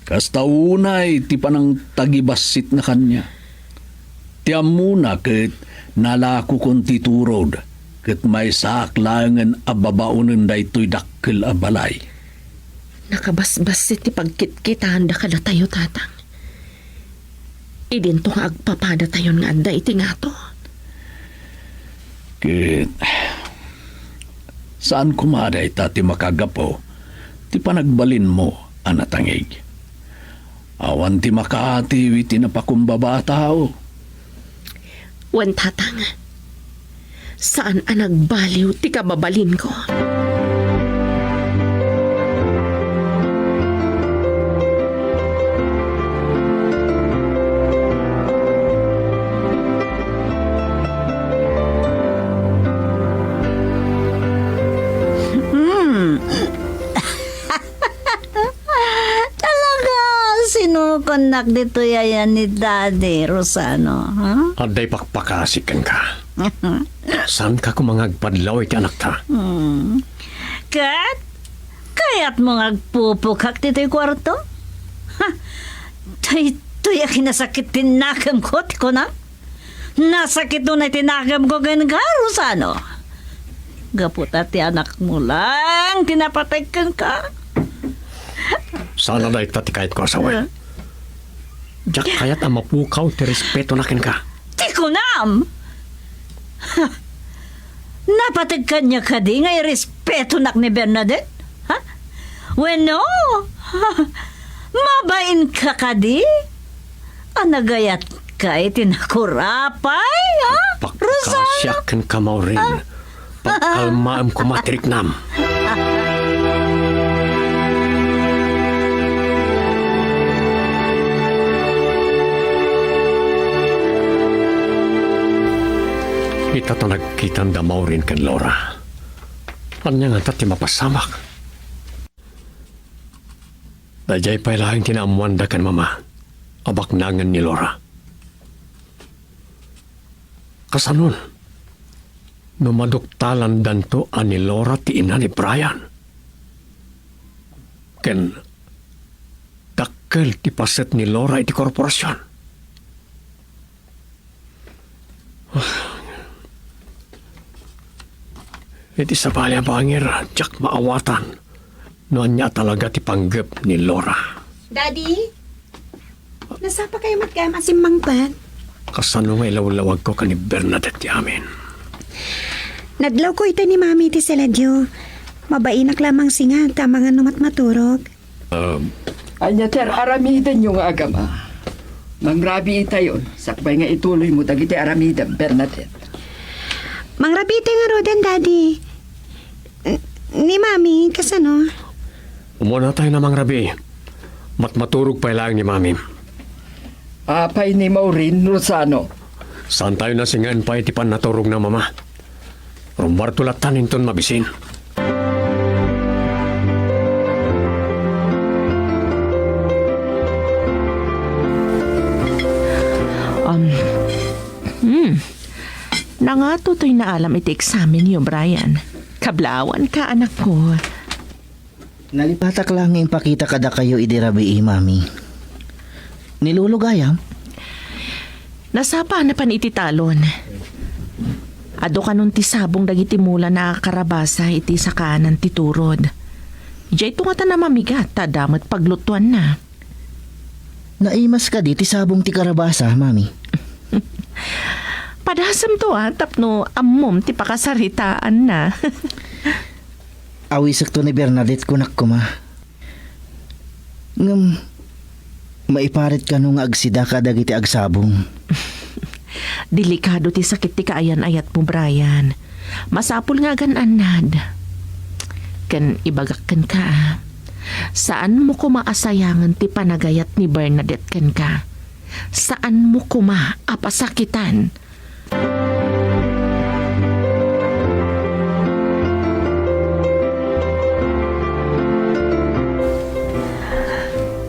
Kasta unay ti panangtagibassitna kaniak. Ti ammona ket nalakokon ti turod ket maysaak laengen a babaonen daytoy dakkel a balay. Nakabasbassit ti pagkitkitaanda kadatayo, Tatang. Idinto nga agpapadatayon nga adda iti ngato. Ket saan koma dayta ti makagapu ti panagbalinmo a natangig. Awan ti makaatiw iti napakumbaba a tao. Wen, Tatang, saan a nagbaliw ti kababalinko. Hmm. Talaga, sinukonnak ditoy ayan ni Daddy, Rosano, ha? Adday pakpakasi kenka. Saanka koma nga agpadlaw iti anakta? Hmm. Ket, kayatmo nga agpupukak ditoy kuarto? Ha? Daytoy a kinasakit ti nakemko, ti kunam? Nasakit unay ti nakemko kenka, Rosano. Gapu ta ti anakmo laeng ti napatek kenka. Saan a dayta ti kayatko a sawen. Diak kayat a mapukaw ti respetona kenka. Ti kunam! Napateg kaniak kadi nga irespetonak ni Bernadette? Ha? Wenno, mabainka kadi a nagayatka iti nakurapay, ha, Rosana? Pakasiak kenka, Maureen. Pagkalmaem koma ti riknam. Ita ta nagkitanda Maureen ken Laura. Ania ngata ti mapasamak? Daydiay pay laeng ti naammoanda ken Mama a baknangen ni Laura. Kasanon no maduktalandanto a ni Laura ti ina ni Brian? Ken dakkel ti paset ni Laura iti korporasion. Iti sabali a bangir, diak maawatan no ania talaga ti panggep ni Laura. Daddy, nasapa kayo met gayam a simmangpet? Kasano nga ilawlawagko ken ni Bernadette ti amin? Nadlawko itay ni Mami iti seladio. Mabainak lamang singa ta amangan no matmaturog. Um, Ania ti ar-aramidenyo nga agama? Mangrabii tayon, sakbay nga ituloymo dagiti aramidem, Bernadette. Mangrabii tay ngaruden, Daddy. N-, ni Mami, kasano? Umuna tayo na mangrabii. Matmaturog pay laeng ni Mami. Apay ni Maureen, Rosano? Saantayo nasingaen pay iti pannaturogna, Mama. Rummuarto latta inton mabisin. Um, hmm. Nangato toy naalam iti eksamenyo, Brian. Kablaawanka, anakko. Nalipatak laeng nga impakita kadakayo idi rabii, Mami. Ni Lolo gayam? Nasapa a napan iti talon. Adu kanon ti sabong dagiti mulana a karabasa iti sakaanan ti turod. Idiayto ngata a mamigat ta adda met paglutuanna. Naimas kadi ti sabong ti karabasa, Mami? Padasemto a tapno ammom ti pakasaritaanna. Awisekto ni Bernadette, kunak koma. Ngem, maiparit kano nga agsida kadagiti agsabong? Delikado ti sakit ti kaayan-ayatmo, Brian. Masapul nga agan-annad. Ken ibagak kenka, a, saanmo koma a sayangen ti panagayat ni Bernadette kenka. Saanmo koma a pasakitan.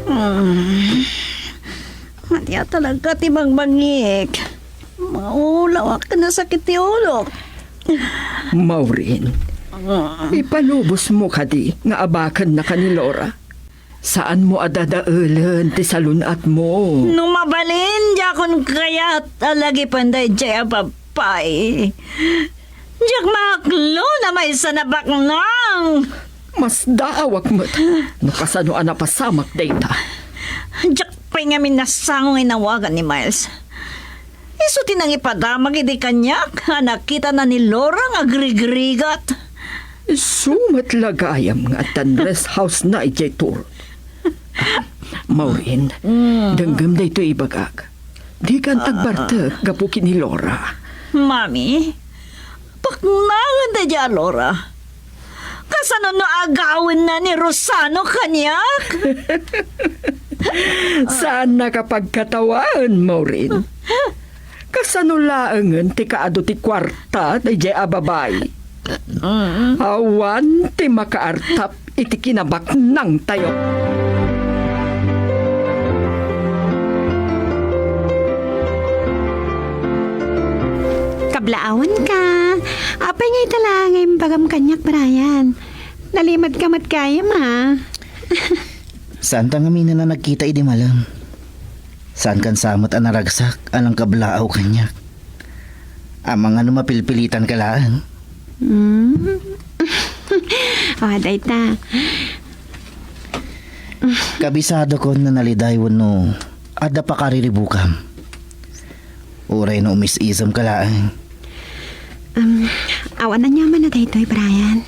Mm. Ania talaga ti bangbangik. Maulawak ken nasakit ti ulok. Maureen, Ah. ipalubosmo kadi nga abakennaka ni Laura? Saanmo a dadaelen ti salun-atmo. No mabalin, diakon kayat a lagipen daydiay a babai. Diak maaklo na maysa a baknang. Masdaawak met no kasano a napasamak dayta. Diak pay ngamin nasango nga inawagan ni Miles. Isu ti nangipadamag idi kaniak a nakitana ni Laura nga agrigrigat. Isu met la gayam nga addan rest house-na idiay turod. Maureen, Mm. denggem daytoy ibagak. Dikan Ah. agbartek gapu ken ni Laura. Mami, baknangen daydiay a Laura. Kasano no agawenna ni Rosano kaniak? Saannaka pagkatawaen, Maureen. Kasano laengen ti kaadu ti kuarta daydiay a babai? Mm. Awan ti makaartap iti kinabaknangtayo. Kablaawanka. Apay nga ita laeng nga imbagam kaniak, Brian? Nalimed ka met gayam, a. Saanta ngamin a nagkita idi malem. Saankan sa met a naragsak a nangkablaaw kaniak. Amangan no mapilpilitanka laeng. Mm. O, dayta. Kabisadokon no naliday wenno Adda pakariribukam. Uray no umis-isemka laeng. Um, awan aniaman a daytoy, Brian.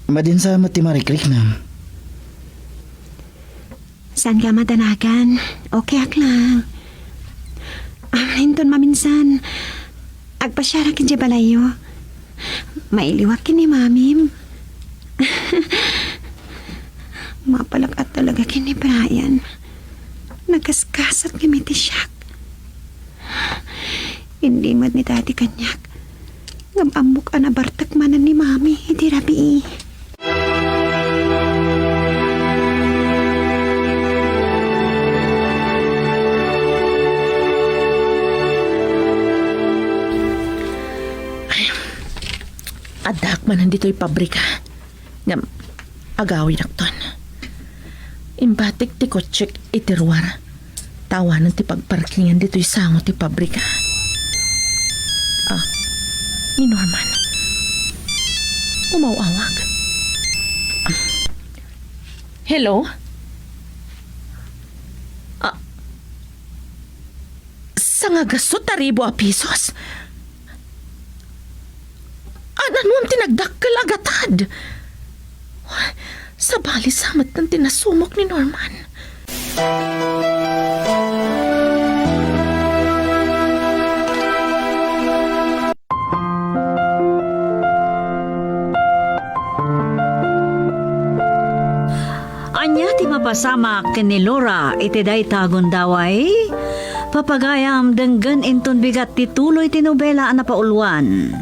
Madinsa met ti marikriknam. Saanka madanagan? Okay ak lang. Um, inton maminsan, agpasiarak idiay balayyo. Mailiwak ken ni Mamim. Mapalak a talaga ken ni Brian. Nagaskasat ngem iti siak. Inlimad ni Daddy kaniak. Ngem ammok a nabartek manen ni Mami iti rabii. Ay, addaak manen ditoy pabrika. Ngem, agawidakton. Imbatik ti kotsek iti ruar. Ta awanen ti pagparkingan ditoy sango ti pabrika. Ah, ni Norman. Umaw-awag. Hello? Ah, sangagasut a ribu a pisos? An-, anuam ti nagdakkel a gatad? Sabali sa met ti nasumok ni Norman. Ania ti mapasamak ken ni Laura iti dayta a gundaway? Papagayam, denggen inton bigat ti tuloy ti nobela a napauluan.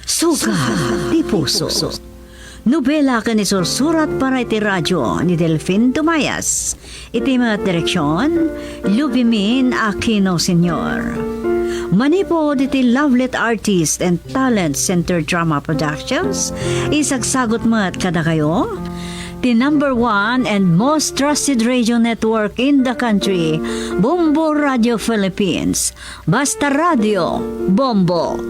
Sugat ti puso. Nobela ken isursurat para iti radio ni Delfin Dumayas. Iti met direksion, Lubimin Aquino Senior. Manipud iti Lovelet Artist and Talent Center Drama Productions, isagsagut met kadakayo ti number one and most trusted radio network in the country, Bombo Radio Philippines. Basta Radio, Bombo.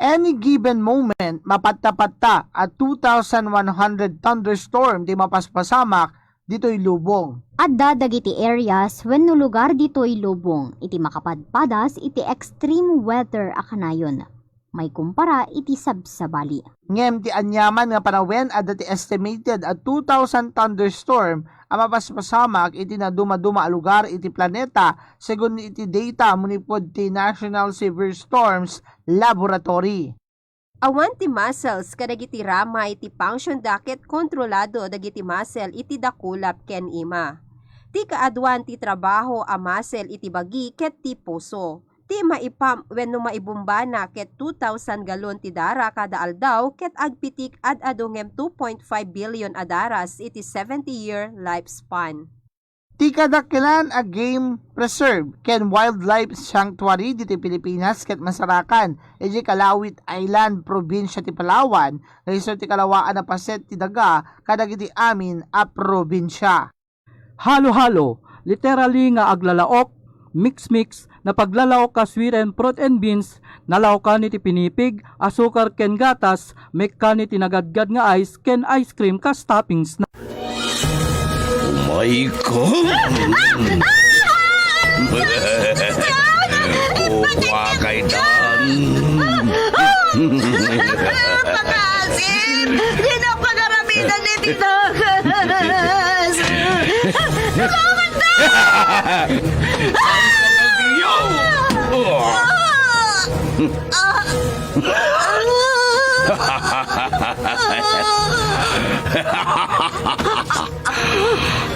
Any given moment, mapatta-patta a two thousand one hundred thunderstorm ti mapaspasamak ditoy lubong. Adda dagiti areas wenno lugar ditoy lubong iti makapadpadas iti extreme weather a kanayon maikumpara iti sabsabali. Ngem ti aniaman nga panawen, adda ti estimated a two thousand thunderstorm a mapaspasamak iti nadumaduma a lugar iti planeta, segun iti data manipud ti National Severe Storms Laboratory. Awan ti muscles kadagiti rama iti function da ket kontrolado dagiti muscle iti dakulap ken ima. Ti kaaduan ti trabaho a muscle iti bagi ket ti puso. Ti maipump wenno maibumbana ket two thousand galon ti dara kada aldaw ket agpitik ad-adu ngem two point five billion a daras iti seventy-year lifespan. Ti kadakkelan a game preserve ken wildlife sanctuary ditoy Pilipinas ket masarakan idiay Calauit Island, probinsia ti Palawan, nga isu ti kalawaan a paset ti daga kadagiti amin a probinsia. Halo-halo, literally nga aglalaok, mix-mix, napaglalaok a sweetened fruit and beans, nalaokan iti pinipig, asukar ken gatas, mekkan iti nagadgad nga ice ken ice cream kas toppings na. Umay ka! Kukuha kay Dan! Pakasin! Di na pagaramidan ni Tito! Salamat na!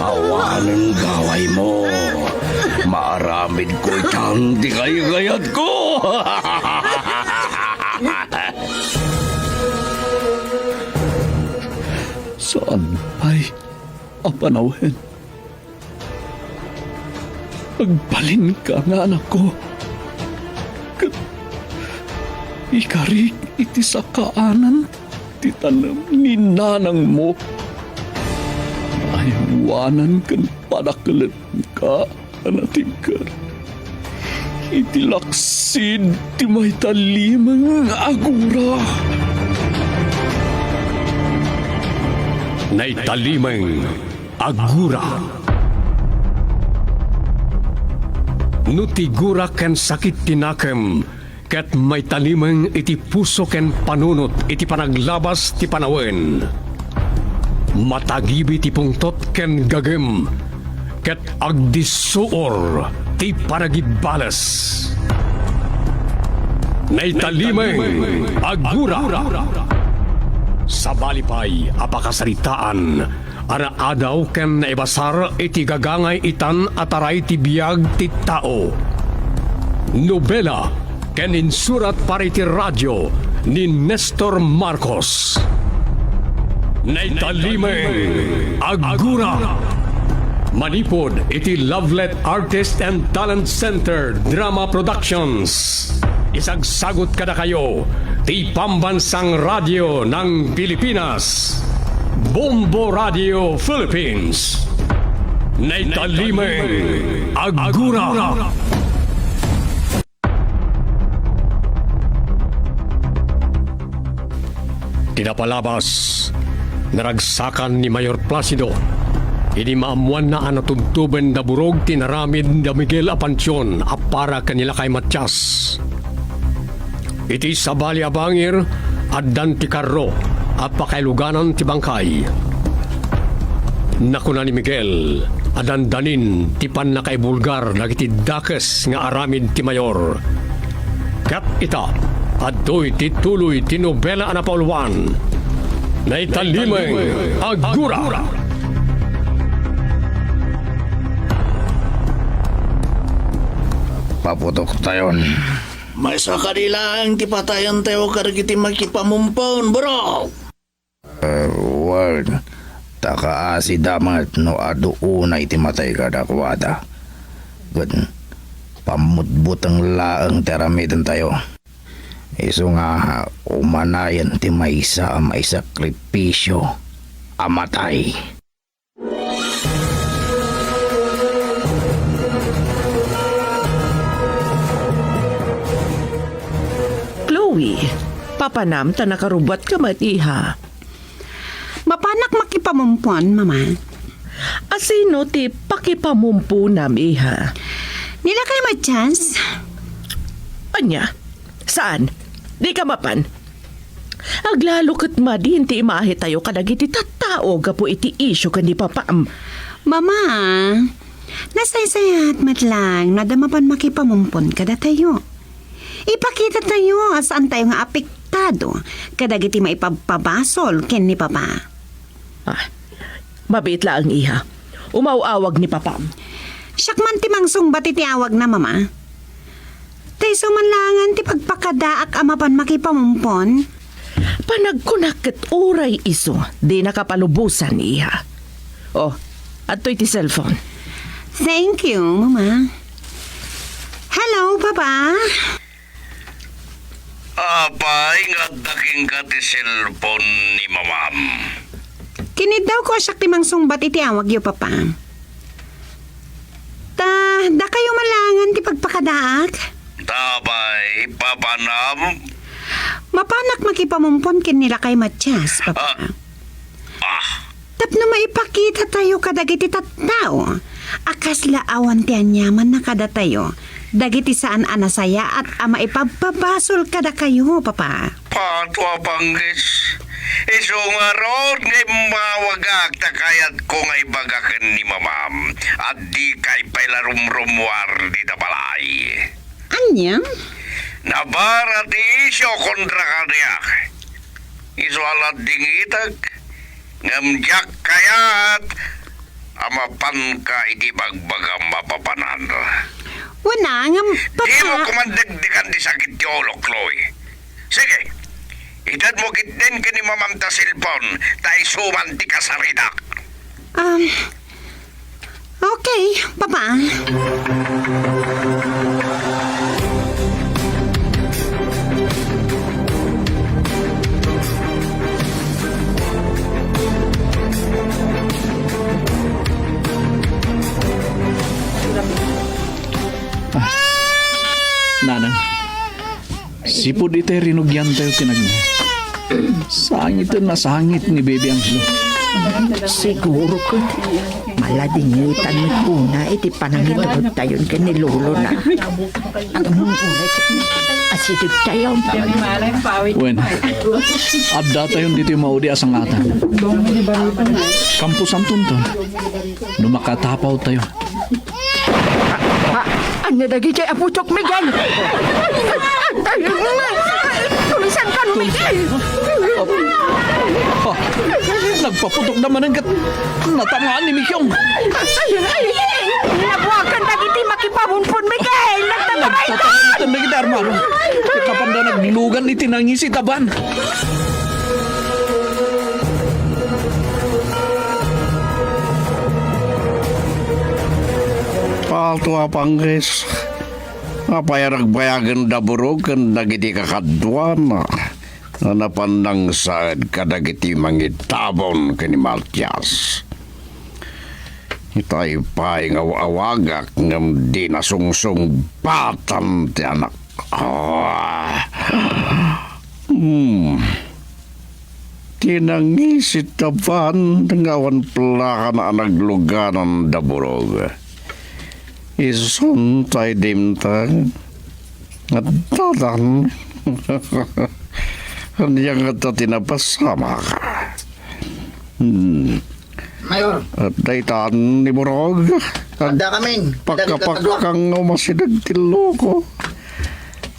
Awanen gawaymo. Maaramidko itan ti kaykayatko. Saan pay a panawen. Agbalinka nga anakko, ket ikarik iti sakaanan ti tanem ni nanangmo. Aywanan ken padakelenka a natibker iti laksid ti maitalimeng a gura. Naitalimeng a gura. No ti gura ken sakit ti nakem ket maitalimeng iti puso ken panunot iti panaglabas ti panawen, matagibi ti pungtot ken gagem, ket agdissuor ti panagibbales. Naitalimeng a gura. Sabali pay a pakasaritaan a naadaw ken naibasar iti gagangay itan a taray ti biag ti tao. Nobela ken insurat para iti radio ni Nestor Marcos. Naitalimeng a gura. Manipud iti Lovelet Artist and Talent Center Drama Productions. Isagsagut kadakayo ti Pambansang Radyo ng Pilipinas, Bombo Radio Philippines. Naitalimeng a gura. Ti napalabas, naragsakan ni Mayor Placido idi maammoanna a natubtuben da burog ti inaramid da Miguel a pantion a para ken ni Lakay Matias. Iti sabali a bangir, addan ti karro a pakailuganan ti bangkay. Nakuna ni Miguel a dandanin ti pannakaibulgar dagiti dakes nga aramid ti mayor. Ket ita, adtoy ti tuloy ti nobela a napauluan. Naitalimeng a gura. Paputok tayon. Maysa kadi laeng ti patayentayo kadagiti makipamumpon, burok. Eh, wen, ta kaasida met no adu unay ti matay kadakuada. Ket pammutbuteng laeng ti aramidentayo. Isu nga umanayen ti maysa a maisakripisio a matay. Chloe, papanam ta nakarubbuatka met, iha. Mapanak makipamumpon, Mama. Asino ti pakipamumponam, iha? Ni Lakay Matias. Ania? Saan? Dika mapan? Aglalo ket madin ti imahitayo kadagiti tattao gapu iti isyu ken ni Papam. Mama, nasaysayaat met laeng no adda mapan makipamumpon kadatayo. Ipakitatayo a saantayo nga apektado kadagiti maipabpabasol ken ni Papa. Ah, mabiit laeng, iha. Umaw-awag ni Papam. Siak man ti mangsungbat iti awagna, Mama. Ta isu man laengen ti pagpakadaak a mapan makipamumpon. Panagkunak ket uray isu, dinaka palubosan, iha. Oh, adtoy ti cellphone. Thank you, Mama. Hello, Papa. Apay nga adda kenka ti cellphone ni Mamam? Kiniddawko a siak ti mangsungbat iti awagyo, Papa. Ta, dakayo man laengen ti pagpakadaak? Apay, papanam? Mapanak makipamumpon ken ni Lakay Matias, Papa. Ah. Ah. Tapno maipakitatayo kadagiti tattao a kasla awan ti aniamanna kadatayo dagiti saan a nasayaat a maipabpabasol kadakayo, Papa. Pato a panggis. Isu ngarud nga immawagak ta kayatko nga ibaga ken ni Mamam a dikay pay la rumrumuar dita balay. Ania? Nabara ti isyu kontra kaniak. Isu a la dingitek, ngem diak kayat a mapanka iti bagbagam a papanan. Wen a, ngem, Papa. Dimo koma dekdekan ti sakit ti ulok, Chloe. Sige, itedmo ketdin ken ni Mamam ta cellphone, ta isu man ti kasaritak. Um, Okay, Papa. Ah, Nanang, sipud itay rinugiantayo ken agna, sangiten a sangit ni Baby Angelo. Siguro ket, maladingitan met kuna iti panangitudtayon ken ni lolona. Agmumulay ket asidegtayo. Wen, addatayon ditoy maudi a sangatan. Kamposantonton, no makatapawtayo. Ha? Ania dagiti apoyo, Miguel? Tulisankan, Miguel! Ha? Nagpaputokda manen ket natamaan ni Mikyong. Ay, ay, ay! Nabuakan dagiti makipamunpon, Miguel! Nagtatarayda! Nagtatarayda dagiti armaro. Ket napanda naglugan iti nangis iti aban. Pato a panggis, apay a nagbayagen da Burog ken dagiti kakaduana nga napan nangsaed kadagiti mangitabon ken ni Matias? Itay pay nga aw-awagak ngem di nasungsungbatan ti anak. Ah. Hmm. Ti nangis iti aban nga awan plakana a nagluganan da Burog. Isun tay dimteng. Addadan. Ania ngata ti napasamak? Hmm. Mayor. Adda itan ni Burog. Adda kami. Pakkapakkang umasideg ti loko.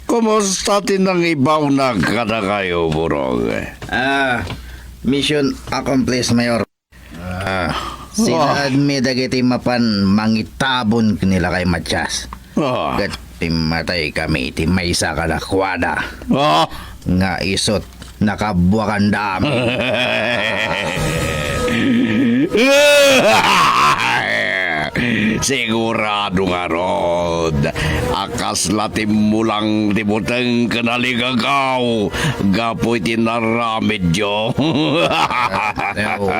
Kumusta ti nangibawna kadakayo, Burog? Ah, mission accomplished, Mayor. Ah, sinaedmi dagiti mapan mangitabon ken ni Lakay Matias. Ah. Ket pimmatay kami iti maysa kadakuada. Ah. Nga isut' nakabuakandami. Sigurado ngarud a kasla timmulang ti buteng ken aligagaw gapu iti naramidyo.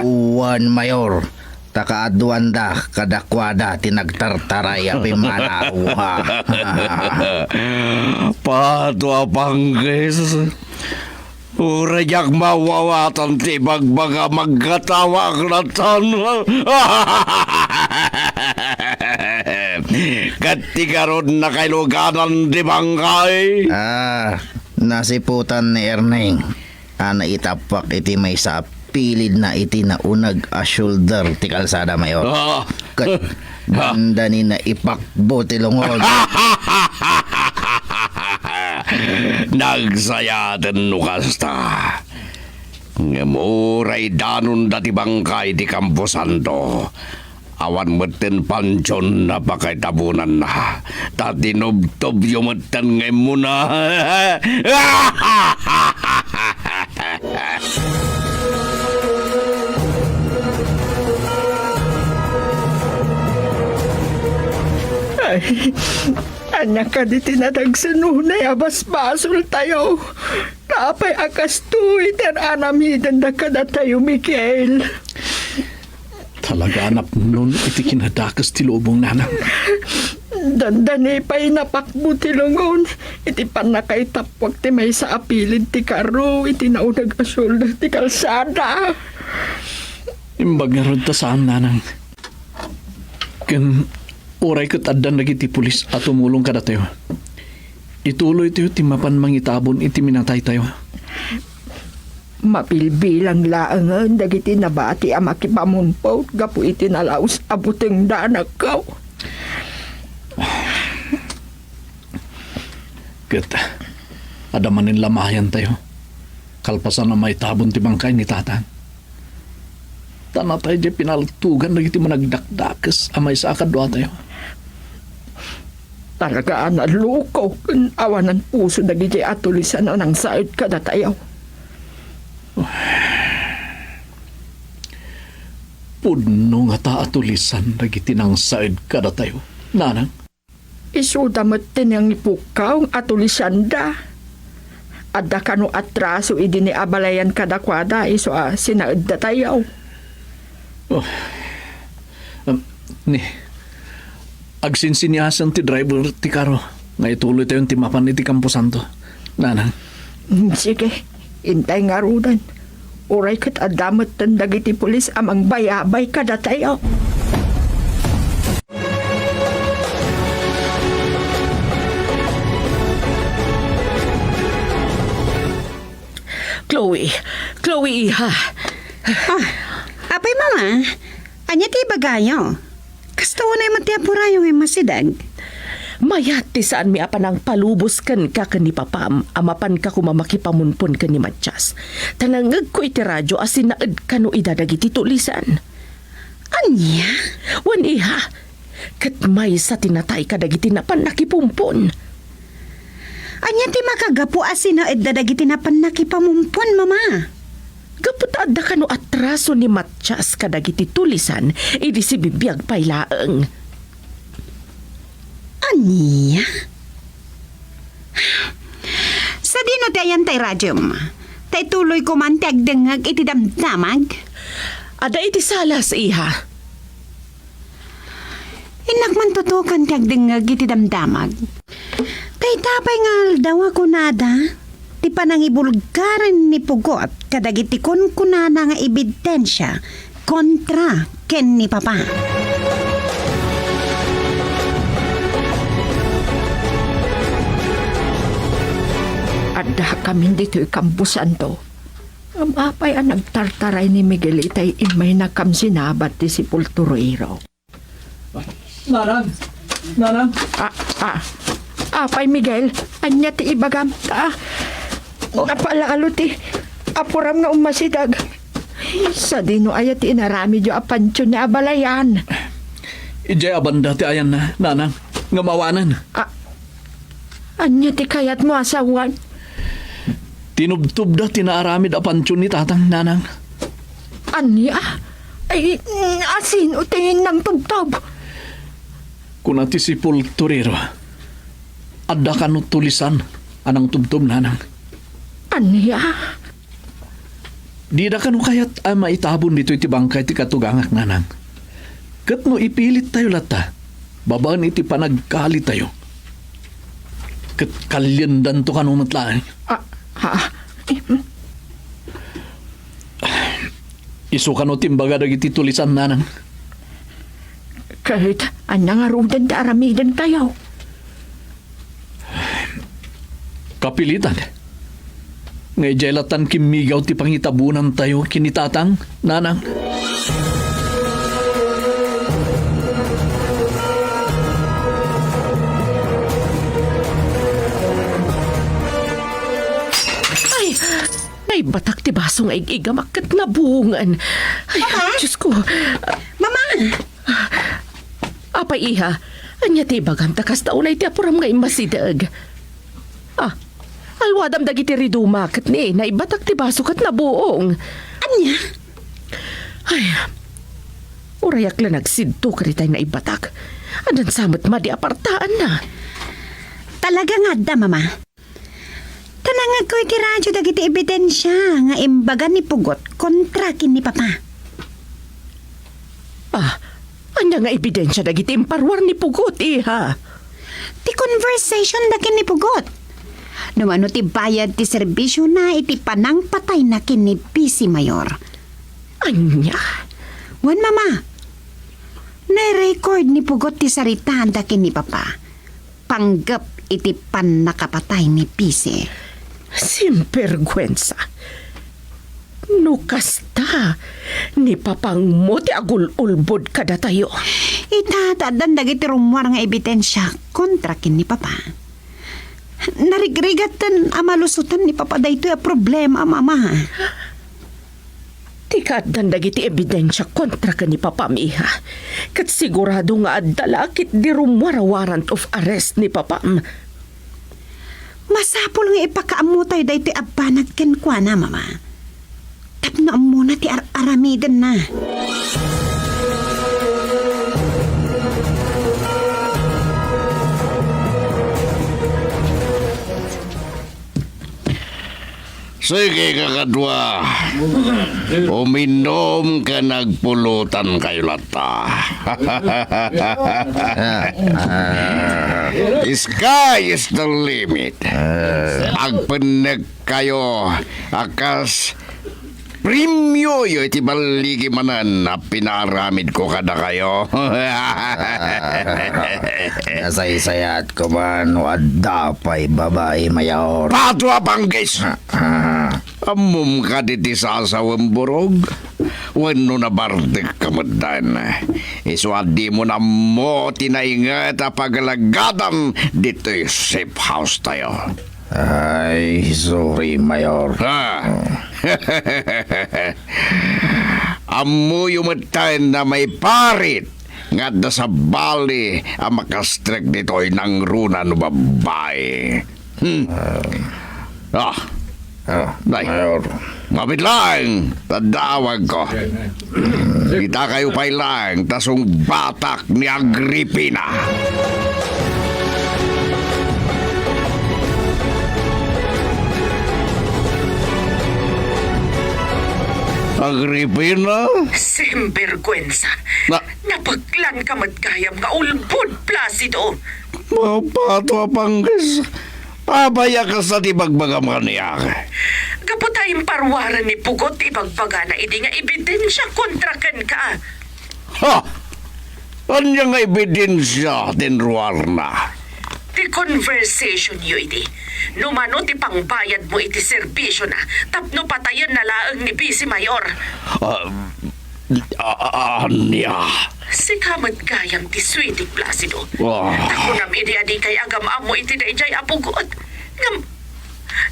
Wen, Mayor. Ta kaaduanda kadakuada ti nagtartaray a pimmanaw. Pato a panggis, uray diak maawatan ti ibagbaga, magkatawaak latta. Ket ti garud nakailuganan ti bangkay. Ah, nasiputan ni Erneng a naitappuak iti maysa a pilidna iti nauneg a shoulder ti kalsada, Mayor. Ah. Ket dandani naipakbo ti lungod. Nagsayaten no kasta. Ngem uray danonda ti bangkay ti kamposanto, awan metten pantion a pakaitabonanna, ta tinubtobyo metten nga immuna. Ay, ania kadi ti nadagsen unay a basbasoltayo? Apay a kastoy ti ar-aramidenda kadatayo, Miguel? Talaga a napnon iti kinadakes ti lubong, nanang. Dandani pay napakbo ti lungon iti pannakaitappuak ti maysa a pilid ti karro iti nauneg a shoulder ti kalsada. Imbag ngarud ta saan, nanang. Ken uray ket addan dagiti pulis a tumulong kadatayo, ituloytayo ti mapan mangitabon iti minataytayo. Mabilbilang laengen dagiti nabati a makipamunpot gapu iti nalaus a butengda, anakko. Ket adda manen lamayantayo kalpasan a maitabon ti bangkay ni Tatang. Ta natay diay pinaltugan dagiti managdakdakes a maysa a kaduatayo. Talaga a naloko ken awanan puso dagiti atulisan a nangsaed kadatayo. Pudno ngata a tulisan dagiti nangsaed kadatayo, nanang? Isuda met ti nangipukkaw a tulisanda. Adda kano atraso idi ni abalayan kadakuada isu a sinaeddatayo. Oh. Um, ni, agsinsiniasen ti driver ti karo nga ituloytayon ti mapan iti kamposanto, nanang. Mm, sige, intay ngaruden. Uray ket adda metten dagiti pulis a mangbayabay kadatayo. Chloe, Chloe, iha. Ah, apay, Mama? Ania ti ibagayo? Kasta unay met ti apurayo nga immasideg. Mayat ti saanmi a panangpalubos kenka ken ni Papam a mapanka koma makipamunpon ken ni Matias. Ta nangngegko iti radio a sinaed kano ida dagiti tulisan. Ania? Wen, iha. Ket maysa ti natay kadagiti napan nakipumpon. Ania ti makagapu a sinaedda dagiti napan nakipamumpon, Mama? Gapu ta adda kano atraso ni Matias kadagiti tulisan idi sibibiag pay laeng. Ania? Sadino ti ayan tay radiom? Ta ituloy ko man ti agdengngeg iti damdamag. Adda iti salas, iha. Innak man tutukan ti agdengngeg iti damdamag. Ta ita pay nga aldaw a kunada ti panangibulgaren ni Pugot kadagiti kunkunana nga ebidensia kontra ken ni Papa. Adda kamin ditoy kamposanto. Ngem apay a nagtartaray ni Miguel itay immaynakam sinabat ti sepulturero? Nanang! Nanang! Ah, ah. Apay, Miguel, ania ti ibagam? Ah, napalalo ti apuram nga ummasideg. Sadino aya ti inaramidyo a pantion ni abalayan? Idiay a banda ti ayanna, Nanang, nga mawanen. Ah, ania ti kayatmo a sawen? Tinubtobda ti naaramid a pantion ni Tatang, Nanang. Ania? Ay, asino ti nangtubtob? Kuna ti sepulturero, adda kano tulisan a nangtubtob, Nanang. Ania? Dida kano kayat a maitabon ditoy ti bangkay ti katugangak, Nanang. Ket no ipilittayo latta, babaen iti panagkalitayo, ket kaliendanto kano met laeng. Ah, ah, eh, hmm. Isu kano ti imbaga dagiti tulisan, Nanang? Ket ania ngaruden ti aramidentayo? Kapilitan nga idiay lattan kimmigaw ti pangitabonantayo ken ni Tatang, Nanang. Ay! Naibatak ti baso nga ig-igamak ket nabuongen. Ay, Mama? Diyos ko. Mama! Apay, iha, ania ti ibagam ta kasta unay ti apuram nga immasideg? Ah, alwadam dagiti riduma ket ni naibatak ti baso ket nabuong. Ania? Ay, urayak la nagsidto ket itay naibatak. Addan sa met madi a partaanna. Talaga nga adda, Mama. Ta nangngegko iti radio dagiti ebidensia nga imbaga ni Pugot kontra ken ni Papa. Ah, ania nga ebidensia dagiti imparuar ni Pugot, iha? Ti conversation da ken ni Pugot. No mano ti bayad ti serbisiona iti panangpatayna ken ni Bisi Mayor. Ania? Wen, Mama. Nai-record ni Pugot ti saritaan da ken ni Papa. Panggep iti pannakapatay ni Bisi. Simperguensa! No kasta, ni Papangmo ti agul-ulbod kadatayo. Ita, ta addan dagiti rummuar nga ebidensia kontra ken ni Papa. Narigrigaten a malusotan ni Papa daytoy a problema, Mama. Ti kaaddan dagiti ebidensia kontra ken ni Papam, iha, ket sigurado nga adda la ketdi rummuar a warrant of arrest ni Papam. Masapul nga ipakaammotayo daytoy a banag kenkuana, Mama. Tapno ammona ti ar-aramidenna. Sige, kakadua. Uminom ken agpulutankayo latta. Sky is the limit. Agpennekkayo a kas Premioyo iti balligi manen a pinaaramidko kadakayo. Nasaysayaatko man no adda pay babai, Mayor. Pato a panggis! Ah, ah. Ammom kadi ti sasawem, Burog? Wenno nabardekka metten? Isu a dimo nammo ti nainget a pagalegadan ditoy safe house tayo. Ay, sorry, Mayor. Ha? Ammoyo metten a maiparit nga adda sabali a makastrek ditoy nangruna no babbai. Hmm. Ah. Ah, Nay. Mayor. Mapit laeng, taddaawagko. Kita kayo pay laeng, ta sungbatak ni Agripina. Agripina? Sinbergwensa. Na- Napeklan ka met gayam nga ulbod, Placido. Mapato a panggis. Apay a kasta ti bagbagam kaniak? Gapu ta imparuaren ni Pugot ti ibagbagana idi nga ebidensia kontra kenka. Ha? Ania nga ebidensia ti inruarna? Ti conversationyo idi. No mano ti pangbayadmo iti serbisiona tapno patayenna laeng ni Vice Mayor. Ah, A-, a-, ania? Sika met gayam ti suitik, Placido. Ah. Ta kunam idi a dikay agam-ammo iti daydiay a Pugot. Ngem,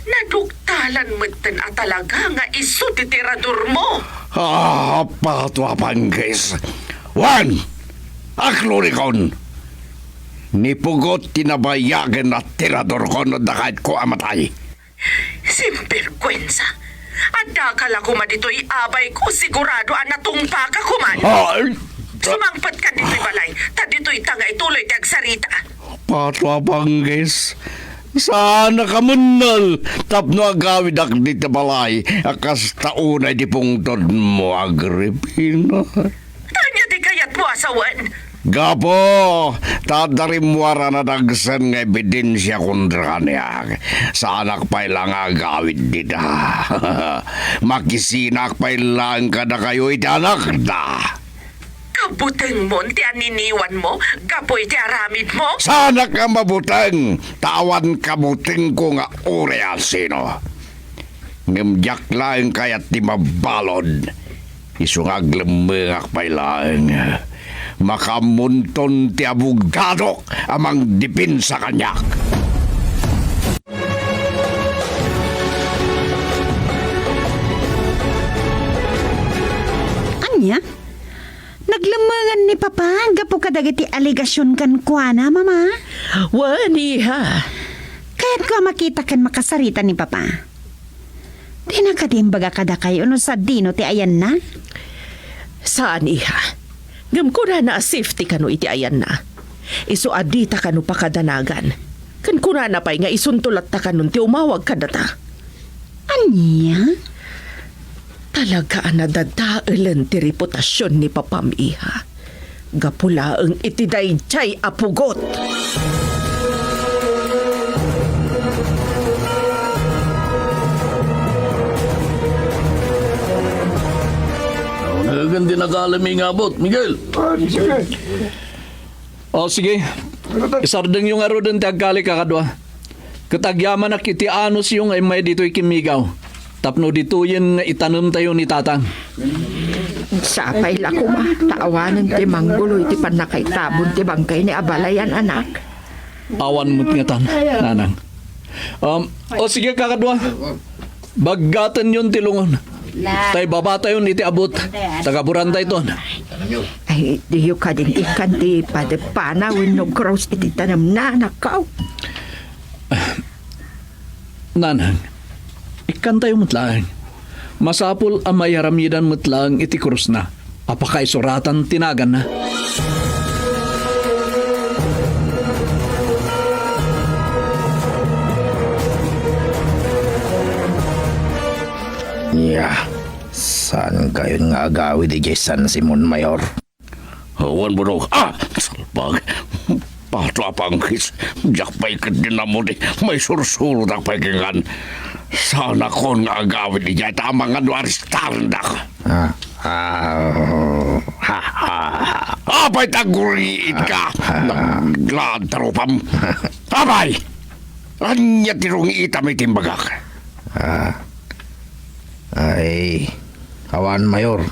naduktalan metten a talaga nga isu ti tiradormo. Ah, pato a panggis. Wen, aklurikon. Ni Pugot ti nabayagen a tiradorko no dakayatko a matay. Sinbergwensa! Addaka la koma ditoy, abayko, sigurado a natungpaka koman. Ay! Sumangpet kan ditoy balay, ta ditoy ta nga ituloy ti agsarita. Pato a panggis, saan a kamennel tapno agawidak ditoy balay a kasta unay ti pungtodmo, Agripina. Ania ti kayatmo a sawen? Gapu ta adda rimmuar a nadagsen nga ebidensia kontra kaniak, saanak pay la nga agawid dita. Makisinak pay laeng kadakayo iti anakda. Kabutengmon ti aniniwanmo gapu iti aramidmo? Saanak a mabuteng, ta awan kabutengko nga uray a sino. Ngem diak laeng kayat ti mabalud. Isu nga aglemmengak pay laeng, makaammonton ti abogadok a mangdepensa kaniak. Ania? Naglemmengan ni Papa gapu kadagiti alegasion kenkuana, Mama? Wen, iha. Kayatko a makita ken makasarita ni Papa. Dina kadi imbaga kadakayo no sadino ti ayanna? Saan, iha. Ngem kunana a safety kano iti ayanna. Isu a dita kano pakadanagan. Ken kunana pay nga isunto latta kanon ti umawag kadata. Ania? Talaga a nadadaelen ti reputasion ni Papam, iha. Gapu laeng iti daydiay a pugot. Naunegen ti nagalem nga abut, Miguel. Ah, sige. O, sige. Isardengyo ngaruden ti agkali, kakadua. Ket agyamanak iti anusyo nga immay ditoy kimmigaw, tapno ditoyen nga itanemtayo ni Tatang. Sapay la koma, ta awanen ti manggulo iti pannakaitabon ti bangkay ni abalayan, anak. Awan met ngatan, nanang. Um, o sige, kakadua. Baggatenyon ti lungon. Tay babatayon iti abut. Tagaburantayton. Ay, diyo kadin ikkan ti padepana wenno krus iti tanemna, anakko. Nanang, ikkantayo met laeng. Masapul a maiyaramidan met laeng iti krusna a pakaisuratan ti naganna. Nia, saan kayon nga agawid idiay San Simon Mayor? Awan, Burog. Ah! Salbag. Pato a panggis. Diak pay ket din ammo ti maisursurotak pay kenkan. Saanakon nga agawid idiay ta amangan no arestarendak. Ah, ah, ha, ha, ha. Apay ta aguriitka? Ah, ah. Naglaad ta rupam. Apay! Ania ti rungitam iti imbagak? Ah. Ay, awan, Mayor.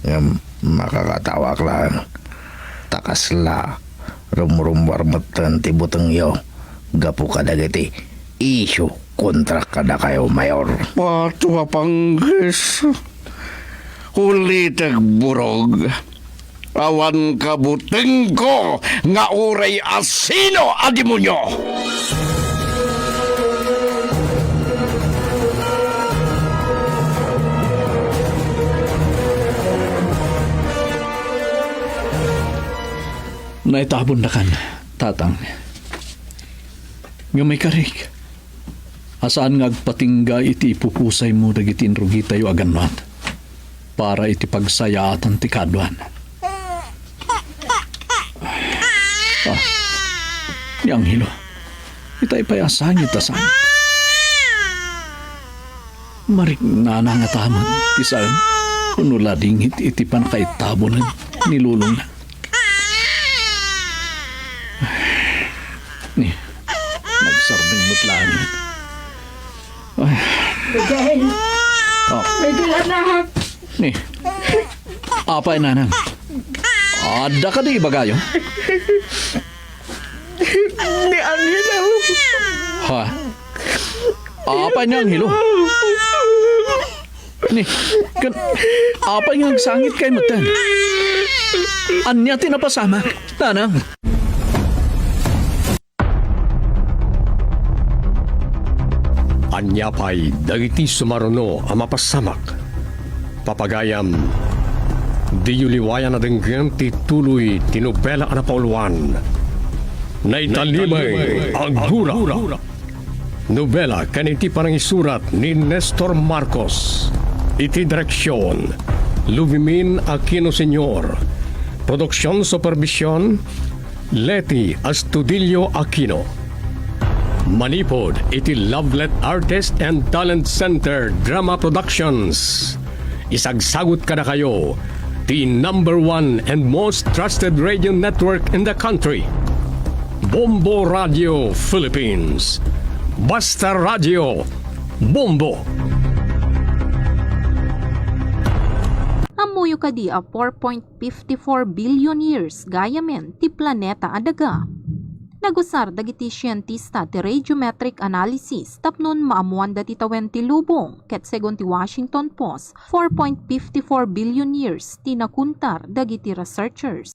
Ngem makakatawak laeng. Ta kasla rumrummuar metten ti butengyo gapu kadagiti isyu kontra kadakayo, Mayor. Pato a panggis. Ulitek, burog. Awan kabutengko nga uray asino a demonio. Naitabondakan, Tatang. Ngem ikarik, a saan nga agpatingga iti ipupusaymo dagiti inrugitayo a gannuat para iti pagsayaatan ti kaaduan. Ah, ni Angelo, itay pay a sangit a sangit. Mariknana ngata met ti saem wenno ladingit iti pannakaitabonen ni lolongna. Ni, nagsardeng met laeng. Ay. Miguel! Oh. Miguel, anak! Ni, apay, nanang? Adda kadi ibagayo? Ni Angelo. Ha? Apay ni Angelo? Ni, kan, apay nga agsangitkay metten? Ania ti napasamak, nanang? Ania pay dagiti sumaruno a mapasamak? Papagayam, diyo liwayan a denggen ti tuloy ti nobela a napauluan. Naitalibeng a Gura. Nobela ken iti panangisurat ni Nestor Marcos. Iti direksion, Luvimin Aquino Senior. Produksion supervision, Leti Astudillo Aquino. Manipud iti Lovelet Artist and Talent Center Drama Productions. Isagsagut kadakayo ti number one and most trusted radio network in the country, Bombo Radio Philippines. Basta Radio, Bombo! Ammoyo kadi a four point fifty-four billion years gayamen ti planeta a daga? Nagusar dagiti sientista ti radiometric analysis tapno maamuanda ti tawen ti lubong, ket segun ti Washington Post, four point fifty-four billion years ti nakuntar dagiti researchers.